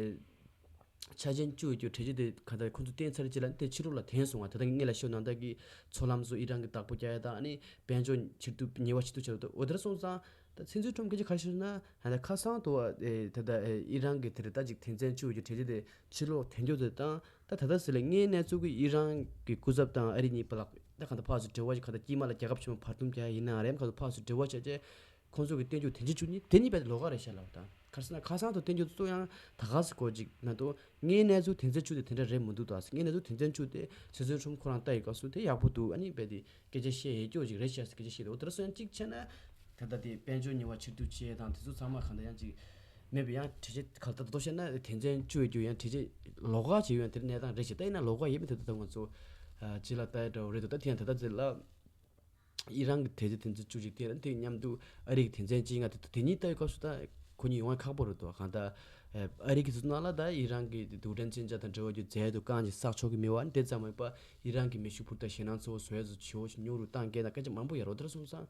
ཆ་རྐྱེན་བཅུ་ཡོད་རྒྱུ་གྲོས་ཆོད་དེ་ག་ད་ཁོ་ཚོ་བཏོན་ཚར་རྗེས་ལ་དེ་ཕྱི་ལོགས་ལ་འཐེན་སོང་བ། ད་ལྟ་ངས་ལ་ཤོད་ནང་ལྟར་གྱི་མཚོ་ལམ་སོགས་ཨི་རན་གྱི་བདག་པོ་རྒྱག་ཡ་དང་ཨ་ནི་དཔལ་འབྱོར་ཕྱིར་བསྡུ་ཉེས་པ་ཕྱིར་བསྡུ་བྱ་འོ་དེ་འདྲ་སོང་ཙང་ད་ཚིག་མཛོད་ཁྲོམ་སྐད་ཆ་ག་རེ་ཤོད་ན་ད་ཁ་སང་དུ་ད་ལྟ་ཨི་རན་གྱི་དེར་ད་ཅིག་དོན་ཚན་བཅུ་ཡོད་རྒྱུ་གྲོས་ཆོད་དེ་ཕྱི་ལོགས་འཐེན་རྒྱུ་དེ་དང་ད་ད་ལྟ་ཟེར་ལ་ངའི་གནས་ཚུལ་གྱི་ཨི་རན་གྱི་སྐུ་ཚབ་དང་ཨ་རི་གཉིས་པ་ལ་ད་ག་ད་ཕར་ཚུར་འབྲེལ་བ་ཞིག་ག་ད་དཀྱིལ་མ་ལ་རྒྱལ་ཁབ་ཆེན་མོ་བར་འདུམ་རྒྱག་ཡ་ཡིན་ན་རེད་ག་ད་ཕར་ཚུར་འབྲེལ་བ་བྱས་རྗེས། ཁོང་ཚོ་གི་བསྟན་རྒྱུ་དེ་འཇིག་བཅུ་གཉིས་དེ་གཉིས་རྦད་དེ་ལོགས་ཀ་རེད་ཤག་ལབ་དང་། ག་རེ་ཟེར་ན་ཁ་སང་དུ་བསྟན་རྒྱུ་གཙོ་ཡང་ད་ག་ཟེར་གོ་ཅིག་མ་གཏོགས་ངའི་གནས་ཚུལ་དོན་ཚན་བཅུ་དེ་དེ་འདྲ་རེད་མི་འདུག་ད་ཟེར། ངའི་གནས་ཚུལ་དོན་ཚན་བཅུ་དེ་སྲིད་ཚོང་ཁྲོམ་ཁོ་རང་ལྟ་ཡི་སྐབས་སུ་དེ་ཡག་པོ་འདུག་ཨ་ནི་རྦད་དེ་སྐད་ཆ་བཤད་ཡས་སྐྱོ་ཅིག་རེད་ཤག་ཟེར་སྐད་ཆ་བཤད་དེ་འོ་དེ་འདྲ་སོང་ཡང་གཅིག་བྱས་ན་ད་ལྟ་དེ་དཔལ་འབྱོར་ཉེས་པ་ཕྱིར་བསྡུ་བྱས་དང་དེ་ཚོ་ཚང་མ་གང་ལྟར་ཡང་ཅིག་མེད་པའི་ཡང་གྲོས་ཆོད་ག་ལ་ད་ད་དོ་བཤད་ན་དོན་ཚན་བཅུ་ཡོད་རྒྱུ་ཡང་གྲོས་ཆོད་ལོགས་ཀ་བྱས་ཡོད་ཡང་དེ་གནས་སྟངས་རེད་ཤག་ད་ཡིན་ན་ལོགས་ཀ་ཡིན་མིན་དེ་ད་ད་ང་ཚོ་ཇི་ལ་ལྟ་ཡི་འདྲ་བོ་རེད་འདུག་ད་དེ་ཡང་ད་ད་ཟེར་ལ། ཨི་རན་གྱི་དེ་ཚོ་དེ་ཚོ་བཅུ་གཅིག་དེ་དེ་མཉམ་དུ་ཨ་རི་གི་དེ་ཚན་གཅིག་ལྔ་དེ་དེ་གཉིས་ལྟ་བའི་སྐབས་སུ་ད་ཁོ་གཉིས་ཡོང་བ་ཁག་པོ་རེད་དོ། གང་ལྟར་ཨ་རི་གི་དེ་ཚོ་ནང་ལ་ད་ཨི་རན་གྱི་དེ་དུག་སྦྲང་མཚོན་ཆ་དང་འབྲེལ་བ་རྒྱུ་རྫས་དུ་རྐང་གཅིག་བསགས་ཆོག་གི་མེད་པ་དེ་ཙམ་མ་ཡིན་པ་ཨི་རན་གྱི་མེ་ཤུགས་འཕུར་མདའ་ཞེད་སྣང་ཚ་བོ་བཟོ་ཡས་ཚོ་ཞེ་བོ་ཞིག་ཉུང་རུ་བཏང་གལ་དང་སྐད་ཆ་མང་པོ་ཡོད་རེད། འོ་དེ་འདྲ་སོང་ཙང་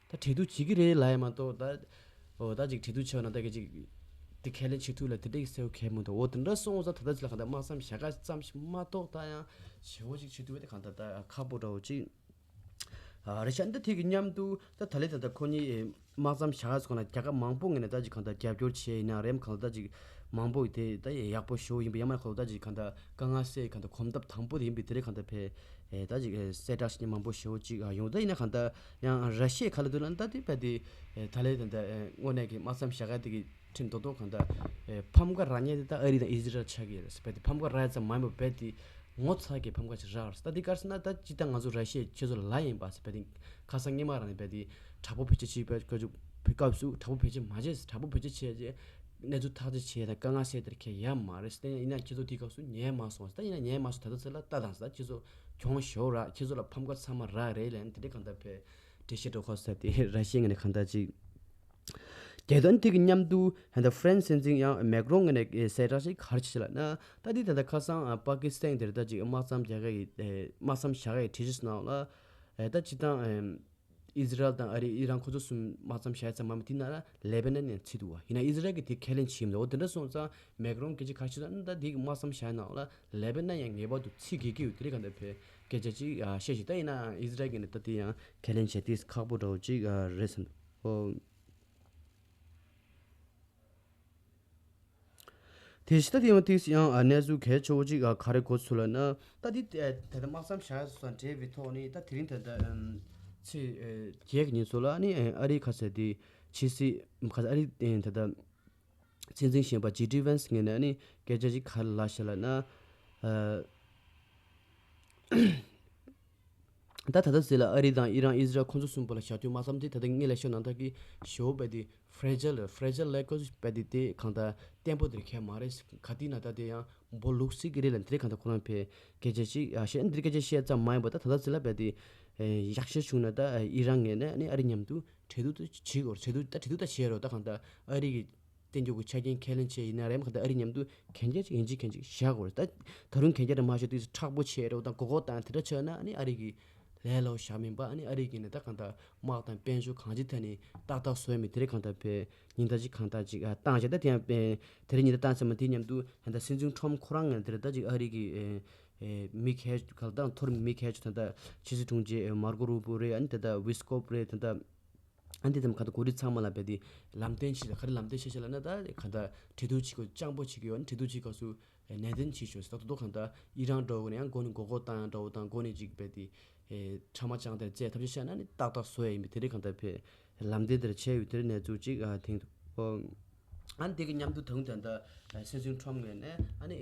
ད་གྲོས་བསྡུར་བྱེད་ཀྱི་རེད་ལབ་ཡ་མ་གཏོགས་ད་འོ་ད་ཅིག་གྲོས་བསྡུར་བྱས་པ་ན་ད་གལ་ཅིག་དེ་ཁས་ལེན་བྱེད་ཐུབ་ལ་དེ་འདྲ་གི་གསལ་པོ་གལ་མི་འདུག་འོ་དེ་འདྲ་སོང་ཙང་ད་ལྟ་ཅིག་ལ་གང་ལྟར་དམག་མཚམས་བཞག་ག་ཙམ་ཞིག་མ་གཏོགས་ད་ཡང་ཞེ་བོ་ཞིག་བྱེད་ཐུབ་པ་དེ་གང་ལྟར་ད་ཁག་པོ་འདྲ་བོ་ཅིག་ཨ་རེད་ཤག་འདི་དེ་གི་མཉམ་དུ་ད་ད་ལས་ད་ལྟ་ཁོ་གཉིས་དམག་མཚམས་བཞག་ཡ་སོང་ན་རྒྱལ་ཁབ་མང་པོ་ངོས་ནས་ད་ཅིག་གང་ལྟར་རྒྱབ་སྐྱོར་བྱས་ཡིན་ན་རེད། གང་ལྟར་ད་ཅིག་མང་པོ་དེ་ད་ཡག་པོ་ཞེ་བོ་ཡིན་པས་ཡང་མ་ཁོ་ད་ཅིག་གང་ལྟར་དཀའ་ངལ་སེལ་གང་ལྟར་གོམ་སྟབས་དང་པོ་དེ་ཡིན་པས་དེ་རེད། གང་ལྟར་ཕེ་ད་ཅིག་གསལ་བསྒྲགས་ཞིག་མང་པོ་ཞེ་བོ་ཅིག་ཡོང་ད་ཡིན་ན་གང་ལྟར་ཡང་ར་ཤི་ཡའི་ཁ་ལ་དུ་ལ་ད་དེ་ཕེ་དེ་ད་ལས་ད་ད་དངོས་གནས་ཀྱི་དམག་མཚམས་བཞག་ཡ་དེ་གི་ཁྲིམས་རྡོག་རྡོག་གང་ལྟར་ཕམ་ཁ་རག་མཁན་དེ་ད་ཨ་རི་དང་ཨི་ཟི་རལ་ཆགས་ཀྱི་ཡོད་རེད། ཕེ་དེ་ཕམ་ཁ་རག་ཡ་ཙམ་མ་ཡིན་པ་ཕེ་དེ། ངོ་ཚ་གི་ཕམ་ཁ་ཅིག་རག་རེད། ད་འདི་ག་རེ་ཟེར་ན་ད་སྤྱིར་བཏང་ང་ཚོ་ར་ཤི་ཡ་ཁྱེད་ཚོ་ལ་ལབ་ཡིན་པ་ཟེར་བས་དེ་ཁ་སང་སྔོན་མ་རང་ནས་བས་དེ་དྲག་པོ་བེད་སྤྱོད་བྱེད་པའི་སྐབས་སུ་དྲག་པོ་བེད་སྤྱོད་མ་བྱེད་ཟེར། དྲག་པོ་བེད་སྤྱོད་བྱས་རྗེས་གནས་ཚུལ་ཐག་གཅོད་བྱས་དང་དཀའ་ངལ་སེལ་དེར་ཁྱེད་ཡ་མ་རེད་ཟེར། ཡིན་ན་ཁྱེད་ཚོ་དེའི་སྐབས་སུ་ཉན་མ་སོང་ཟེར། ད་ཡིན་ན་ཉན་མ་སོང་། ད་ལྟ་ཚེ་ལ་ལྟ་དང་ཟེར། ད་ཁྱེད་ཚོ་གྱོང་ཤོར་ར་ཁྱེད་ཚོ་ལ་ཕམ་ཁ་ཚང་མ་རག་རེད་ལན་དེ་འདྲའི་གང་ལྟར་བས་འགྲེལ་བཤད་འགྲོ་ཁ་ཟེར་དེ་ར་ཤི་ཡའི་ངོས་ནས་གང་ལྟར་ཅིག་རྒྱལ་དོན་དེ་གི་མཉམ་དུ་ཧན་ད་ཧྥ་རན་སི་སྲིད་འཛིན་ཡང་མེག་རོང་ངོས་ནས་གསལ་བསྒྲགས་ཤིག་ག་རེ་བྱས་ལབ་ན། ད་འདི་ད་ལྟ་ཁ་སང་པ་ཀི་སི་ཐན་དེར་ད་ཅིག་དམག་མཚམས་རྒྱག་གི་དམག་མཚམས་བཞག་གི་གྲོས་ཆོད་ནང་ལ་ད་སྤྱིར་བཏང་ཨི་ཟི་རལ་དང་ཨ་རི་ཨི་རན་ཁོ་ཚོ་གསུམ་དམག་མཚམས་བཞག་ཡ་ཙམ་མ་མ་དེ་ན་ལེ་བྷ་ནན་ཡང་ཚུད་འདུག་བ། ཡིན་ན་ཨི་ཟི་རལ་གི་དེ་ཁས་ལེན་བྱས་མི་འདུག་འོ་དེ་འདྲ་སོང་ཙང་མེག་རོང་སྐད་ཆ་ག་རེ་བྱས་ལབ་ན། ད་འདི་གི་དམག་མཚམས་བཞག་ནང་ལ་ལེ་བྷ་ནན་ཡང་ངེས་པར་དུ་ཚུད་དགོས་ཀྱི་ཡོད་དེ་རེད། ག་འདྲ་བས་སྐད་ཆ་ཅིག་བཤད་ཤིག་ད་ཡིན་ན་ཨི་ཟི་རལ་གི་ནས་ད་དེ་ཡང་ཁས་ལེན་བྱས་ཏེ་ཁག་པོ་འདྲ་བོ་ཅིག་རེད་ཟེར་འདུག་འོ། དེ་ཕྱི་ད་དེ་ཡང་ཏིག་ཡང་གནས་ཚུལ་གལ་ཆེ་བོ་ཅིག་ག་རེ་གོ་ཚུལ་ལ་ན། ད་དེ་ད་ལྟ་དམག་མཚམས་བཞག་ཡ་སོགས་དང་འབྲེལ་བའི་ཐོག་ནས་ད་དེ་རིང་ད་ལྟ་ཚེས་བརྒྱད་ཀྱི་ཉིན་ཚོ་ལ་ནི་ཨ་རིའི་ཁ་ས་དེ་ཕྱི་སྲིད་ཁ་ས་ཨ་རིའི་ད་ལྟ་སྲིད་འཛིན་གཞོན་པ་ཇེ་ཌི་ཝན་སི་ངོས་ནས་ནི་སྐད་ཆ་ཅིག་ག་རེ་ལབ་ཤག་ལབ་ན། ད་ད་ལྟ་ཟེར་ལ་ཨ་རི་དང་ཨི་རན་ཨི་ཟི་རལ་ཁོང་ཚོ་གསུམ་པོ་ལ་བཞག་དུས་དམག་མཚམས་དེ་ད་ལྟ་ངས་ལབ་ཤོག་ནང་ལྟར་གྱི་ཞོ་བས་དེ་ཧྥེ་རེ་ཇལ་ཧྥེ་རེ་ཇལ་ལེག་གོ་བས་དེ་དེ་གང་ལྟར་བརྟན་པོ་དེར་ཁྱད་མ་རེད། ག་དུས་ན་ད་དེ་ཡང་འབོ་ལུག་སྲིད་ཀྱི་རེད་ལ་འདི་རེད། གང་ལྟར་ཁོ་རང་བས་སྐད་ཆ་ཞིག་ཨ་བཤད་འདིར་སྐད་ཆ་བཤད་ཙམ་མ་ཡིན་པ་ད་ད་ལྟ་ཟེར་ལ་བས་དེ་ཡག་ཤོས་བྱུང་ན་ད་ཨི་རན་ངོས་ནས་ནི་ཨ་རི་མཉམ་དུ་གྲོས་བསྡུར་དུ་བྱེད་དགོས། གྲོས་བསྡུར་ད་གྲོས་བསྡུར་ད་བྱེད་རོགས། ད་གང་ལྟར་ཨ་རི་གི་བསྟན་རྒྱུ་གི་ཆ་རྐྱེན་ཁས་ལེན་བྱས་ཡིན་ན་རེད། མ་ག་ད་ཨ་རི་མཉམ་དུ་གན་རྒྱ་ཅིག་ཡིན་གཅིག་གན་གཅིག་བཞག་དགོས་རེད། ད་ད་རུང་གན་རྒྱ་དེ་མ་བཞག་དུས་སུ་མཁྲེགས་པོ་བྱས་རེད། ད་མགོ་སྐོར་བཏང་དེ་འདྲ་བྱས་ན་ཨ་ནི་ཨ་རི་གི་ལས་སླ་བོ་བཞག་མིན་པ། ཨ་ནི་ཨ་རི་གི་ནི་ད་གང་ལྟར་དམག་དང་དཔལ་འབྱོར་གང་ཅིའི་ཐད་ནས་ཏག་ཏག་བཟོ་ཡ་མེད་དེ་རེད། གང་ལྟར་བས་ཉིན་ལྟར་ཅིག་གང་ལྟར་ཅིག་བཏང་བྱས། ད་དེ་ཡང་དེ་རིང་ཉིན་ལྟར་བཏང་ཚར་མ་དེ་མཉམ་དུ་ད་ལྟ་སྲིད་འཛིན་ཁྲོམ་ཁོ་རང་ངས་དེ་རེད། ད་ཅིག་ཨ་རི་གི་མི་གལ་གང་ལྟར་མཐོ་རིམ་མི་གལ་ཆེ་ད་ལྟ་ཕྱི་སྲིད་དྲུང་ཆེ་མར་ཀོ་རུ་པོ་རེད། ཨ་ནི་ད་ལྟ་ཝི་སི་ཀོབ་རེད། ད་ལྟ་ཨ་འདི་ཙམ་ག་ད་གོ་སྒྲིག་ཚང་མ་ལ་བས་དེ་ལམ་སྟོན་བྱེད་ལ་ག་རེ་ལམ་སྟོན་བྱེད་བྱེད་ལ་ན། ད་ག་ད་གྲོས་བསྡུར་བྱེད་དགོས་སྤྱང་པོ་བྱེད་དགོས་ཡོད། གྲོས་བསྡུར་བྱེད་སྐབས་སུ་ནན་ཏན་བྱེད་ཤོག་ཟེར། ད་དོ་གང་ད་ཨི་རན་འདྲ་བོ་ནས་ཡང་འགོ་ནས་མགོ་སྐོར་བཏང་ཡང་འདྲ་བོ་དང་འགོ་ནས་ཅིག་བས་དེ་ཁྲ་མ་ཅང་དེར་བཙལ་ཐབས་ཤེས་བྱས་ན་ནི་ཏག་ཏག་བཟོ་ཡ་ཡིན་པས་དེ་རིང་གང་ལྟར་བས་ལམ་སྟོན་དེར་བྱས་ཡོད། དེ་རིང་གནས་ཚུལ་ཅིག་ཐེངས་དུ། ཨ་ནི་དེ་གི་མཉམ་དུ་ད་དུང་ད་ལྟ་སྲིད་འཛིན་ཁྲོམ་ངོས་ནས་ཨ་ནི་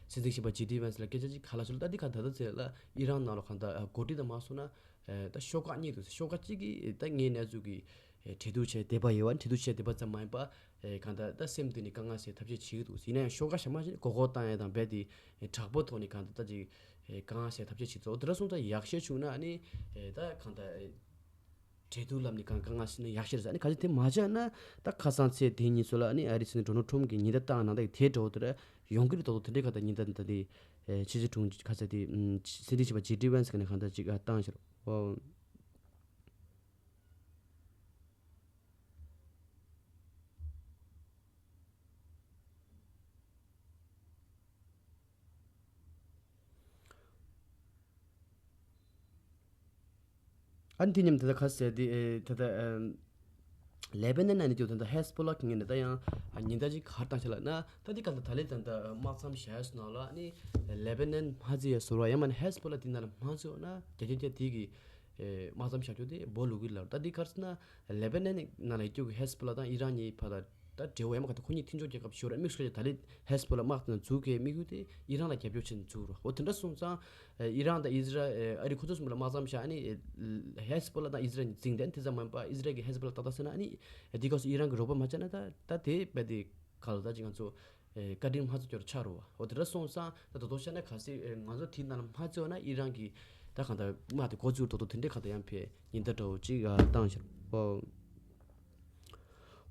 སྲིད་འཛིན་གཞོན་པ་ཇེ་ཌི་ཝན་སི་ལ་སྐད་ཆ་ཅིག་ག་ལ་ཞུ་ལ། ད་འདི་ག་ད་ལྟ་ཚེ་ལ་ཨི་རན་ནང་ལ་གང་ད་གོ་སྒྲིག་ད་མ་སོང་ན་ད་ཤོག་ཁག་གཉིས་འདུག་ཤོག་ཁག་གཅིག་གིས་ད་ངའི་གནས་ཚུལ་གྱི་གྲོས་བསྡུར་བྱས་བསྡད་པ་ཡོད་པ། གྲོས་བསྡུར་བྱས་བསྡད་པ་ཙམ་མ་ཡིན་པ་གང་ད་ད་སེམས་གཏིང་ནས་དཀའ་ངལ་སེལ་ཐབས་ཤེས་བྱེད་ཀྱི་འདུག་ཡིན་ན་ཡང་ཤོག་ཁག་གཞན་མ་ཞིག་མགོ་སྐོར་བཏང་ཡ་དང་རྦད་དེ་དྲག་པོ་ཐོག་ནས་གང་ད་ད་ཅིག་དཀའ་ངལ་སེལ་ཐབས་ཤེས་བྱེད་ཚོ་དེ་འདྲ་སོང་ཙང་ཡག་ཤོས་བྱུང་ན་ཨ་ནི་ད་གང་ད། གྲོས་བསྡུར་ལམ་ནས་གང་གང་ང་ཤི་ན་ཡག་ཤོས་རེད་ཟེར། ཨ་ནི་ག་ཚོད་དེ་མ་བྱས་ན་ད་ཁ་སང་ཚེས་དེ་ཉིན་སུ་ལ་ཨ་ནི་ཨ་རི་སྲིད་འཛིན་ཌོ་ནལ་ཁྲོམ་གྱི་ཉིན་ལྟར་བཏང་ནང་ད་དེ་འགྲོ་དེ་ར་ཡོང་གི་རེད། དོ་དོ་དེ་འདྲའི་ཁ་ད་ཉིན་ལྟར་ད་དེ་ཕྱི་སྲིད་དྲུང་ཁ་ཚ་དེ་སྲིད་འཛིན་ཞིག་པ་ཇེ་ཌི་ཝན་སི་ག་ནས་གང་ད་ཅིག་ཨ་བཏང་ཤར་ཨོ། ཨ་ནི་དེ་མཉམ་དེ་ད་ག་ཟེར་དེ་ཨེ་ད་ད་ཨེམ། ལེ་པེ་ནན་ནང་ནས་ཀྱང་ད་ལྟ་ཧེ་སི་བྷོ་ལ་གི་ངོས་ནས་ད་ཡང་ཉེན་བརྡ་ཅིག་ག་རེ་བཏང་ཤག་ལབ་ན། ད་འདི་ག་ད་ད་ལན་ད་ད་དམག་མཚམས་བཞག་ཡ་སོང་ན་ལ། ཨ་ནི་ལེ་པེ་ནན་མ་རྩིས་ཡ་སོང་ར། ཡང་མིན་ན་ཧེ་སི་བྷོ་ལ་དེ་ནང་ལ་མ་རྩིས་ཡོད་ན་རྒྱ་ཆེ་རྒྱ་དེ་གི་ཨེ་དམག་མཚམས་བཞག་རྒྱུ་དེ་སྦོ་ལུག་གི་ལ། ད་འདི་ག་རེ་ཟེར་ན་ལེ་པེ་ནན་ནང་ལ་ཡོད་རྒྱུ་གི་ཧེ་སི་བྷོ་ལ་དང་ཨི་རན་གཉིས་བར་ལ་ད་འབྲེལ་བ་ཡང་མ་ག་ད་ཁོ་གཉིས་མཐུན་ཕྱོགས་རྒྱལ་ཁབ་ཞིག་ཡོད་ར། དམིགས་སུ་བཀར་ད་ལན་ཧེ་སི་བྷོ་ལ་དམག་དེ་ནང་འཛུལ་གི་དམིགས་ཡུལ་དེ་ཨི་རན་ལ་རྒྱབ་སྐྱོར་བྱེད་འཛུལ་ར། འོ་དེ་འདྲ་སོང་ཙང་ཨི་རན་དང་ཨི་ཟི་རལ་ཨ་རི་ཁོ་ཚོ་གསུམ་ལ་དམག་མཚམས་བཞག་ཨ་ནི་ཧེ་སི་བྷོ་ལ་དང་ཨི་ཟི་རལ་གཉིས་འཛིང་དེ་ཨ་ནི་དེ་ཙམ་མ་ཡིན་པ་ཨི་ཟི་རལ་གྱིས་ཧེ་སི་བྷོ་ལ་ཏག་ཏག་བསད་ན་ཨ་ནི་དེ་སྐབས་སུ་ཨི་རན་གྱིས་རོགས་པ་མ་བྱས་ན་ད་ད་དེ་རྦད་དེ་ག་ལ་ད་ཅིག་ང་ཚོ་ཨེ་བཀའ་དྲིན་མ་ཚོ་སྐྱོར་ཆགས་རོ་བ། འོ་དེ་འདྲ་སོང་ཙང་ད་དོ་དོ་ཤ་ན་ག་སི་ཨེ་ང་ཚོ་དེའི་ནང་ལ་མ་བརྩི་བ་ན་ཨི་རན་གྱིས་ད་གང་ལྟར་དམག་དེ་འགོ་བཙུགས་དོ་དོ་དེ་འདྲའི་ག་ད་ཡང་ཕེ་ཉེན་བརྡ་འདྲ་བོ་ཅིག་ཨ་བཏང་ཤར་བ།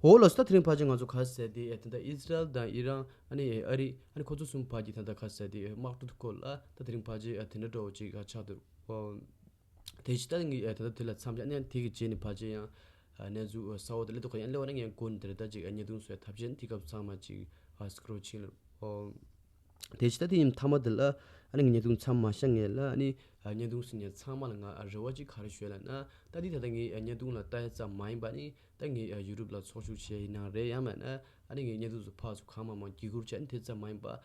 འོ་ལགས་སོ། ད་དེ་རིང་ཕལ་ཆེར་ང་ཚོ་ག་ཟེར་དེ་ཨེ་ད་ལྟ་ཨི་ཟི་རལ་དང་ཨི་རན་ཨ་ནི་ཨ་རི་ཨ་ནི་ཁོ་ཚོ་གསུམ་བར་གྱི་ད་ལྟ་ག་ཟེར་དེ་ཨེ་དམག་འཁྲུག་སྐོར་ལ་ད་དེ་རིང་ཕལ་ཆེར་ཨེ་དེ་འདྲ་འདྲ་བོ་ཅིག་ཨ་ཆགས་འདུག་བ། དེ་ཕྱི་ད་ངས་ཨེ་ད་ལྟ་དེ་ལ་མཚམས་སྦྱར་ནས་དེ་གི་རྗེས་ནས་ཕལ་ཆེར་ཡང་ཨ་གནས་ཚུལ་ཨ་གསར་བ་དེ་སླེབས་འདུག་ག་ཡང་སླེབས་པ་ན་ངས་འགོ་ནས་དེ་རེད། ད་ཅིག་ཨ་བརྙན་ཐུང་བཟོ་ཡ་ཐབས་ཤེས་དེ་སྐབས་ཚང་མ་ཅིག་ཨ་སི་ཀྲོལ་བྱེད་ལ། དེ་ཕྱི་ད་དེ་ཡིན་མཐའ་མ་དེ་ལ་ཨ་ནི་ངས་བརྙན་ཐུང་མཚམས་མ་བཞག་ངེས་ལ། ཨ་ནི་ཨ་བརྙན་ཐུང་གཟིགས་མཁན་ཚང་མ་ལ་ང་ཨ་རེ་བ་ཅིག་ག་རེ་ཞུ་ཡ་ལབ་ན། ད་འདི་ད་ལྟ་ངས་ཨ་བརྙན་ཐུང་ལ་ལྟ་ཡ་ཙམ་མ་ཡིན་པ་ནི་ད་ངས་ཨ་ཡུ་ཊུབ་ལ་ཚོགས་ཞུགས་བྱས་ཡིན་ནའང་རེད། ཡང་མིན་ན་ཨ་ནི་ངས་བརྙན་ཐུང་ཚོ་ཕར་ཚུར་གང་མང་མང་བརྒྱུད་བསྐུར་བྱས་ནས་དེ་ཙམ་མ་ཡིན་པ་ཨ་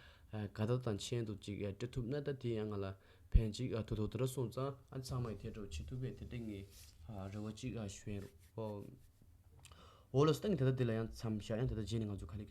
དགའ་རྟགས་དང་མཆན་དུ་ཅིག་ཨ་སྤྲད་ཐུབ་ན་ད་དེ་ཡང་ང་ལ་ཕན་ཅིག་ཨ་ཐོགས་ཐོགས་དེ་འདྲ་སོང་ཙང་ཨ་ཚང་མ་ཡིས་དེ་འདྲ་བྱེད་ཐུབ་པས་དེ་འདྲ་ངས་ཨ་རེ་བ་ཅིག་ཨ་ཞུ་ཡིན་རོགས། འོ་ལགས་སོ། ད་ངས་ད་ལྟ་འདི་ལ་ཡང་མཚམས་བཞག་ཡང་ད་ལྟ་རྗེས་ནས་ང་ཚོ་ག་ནས་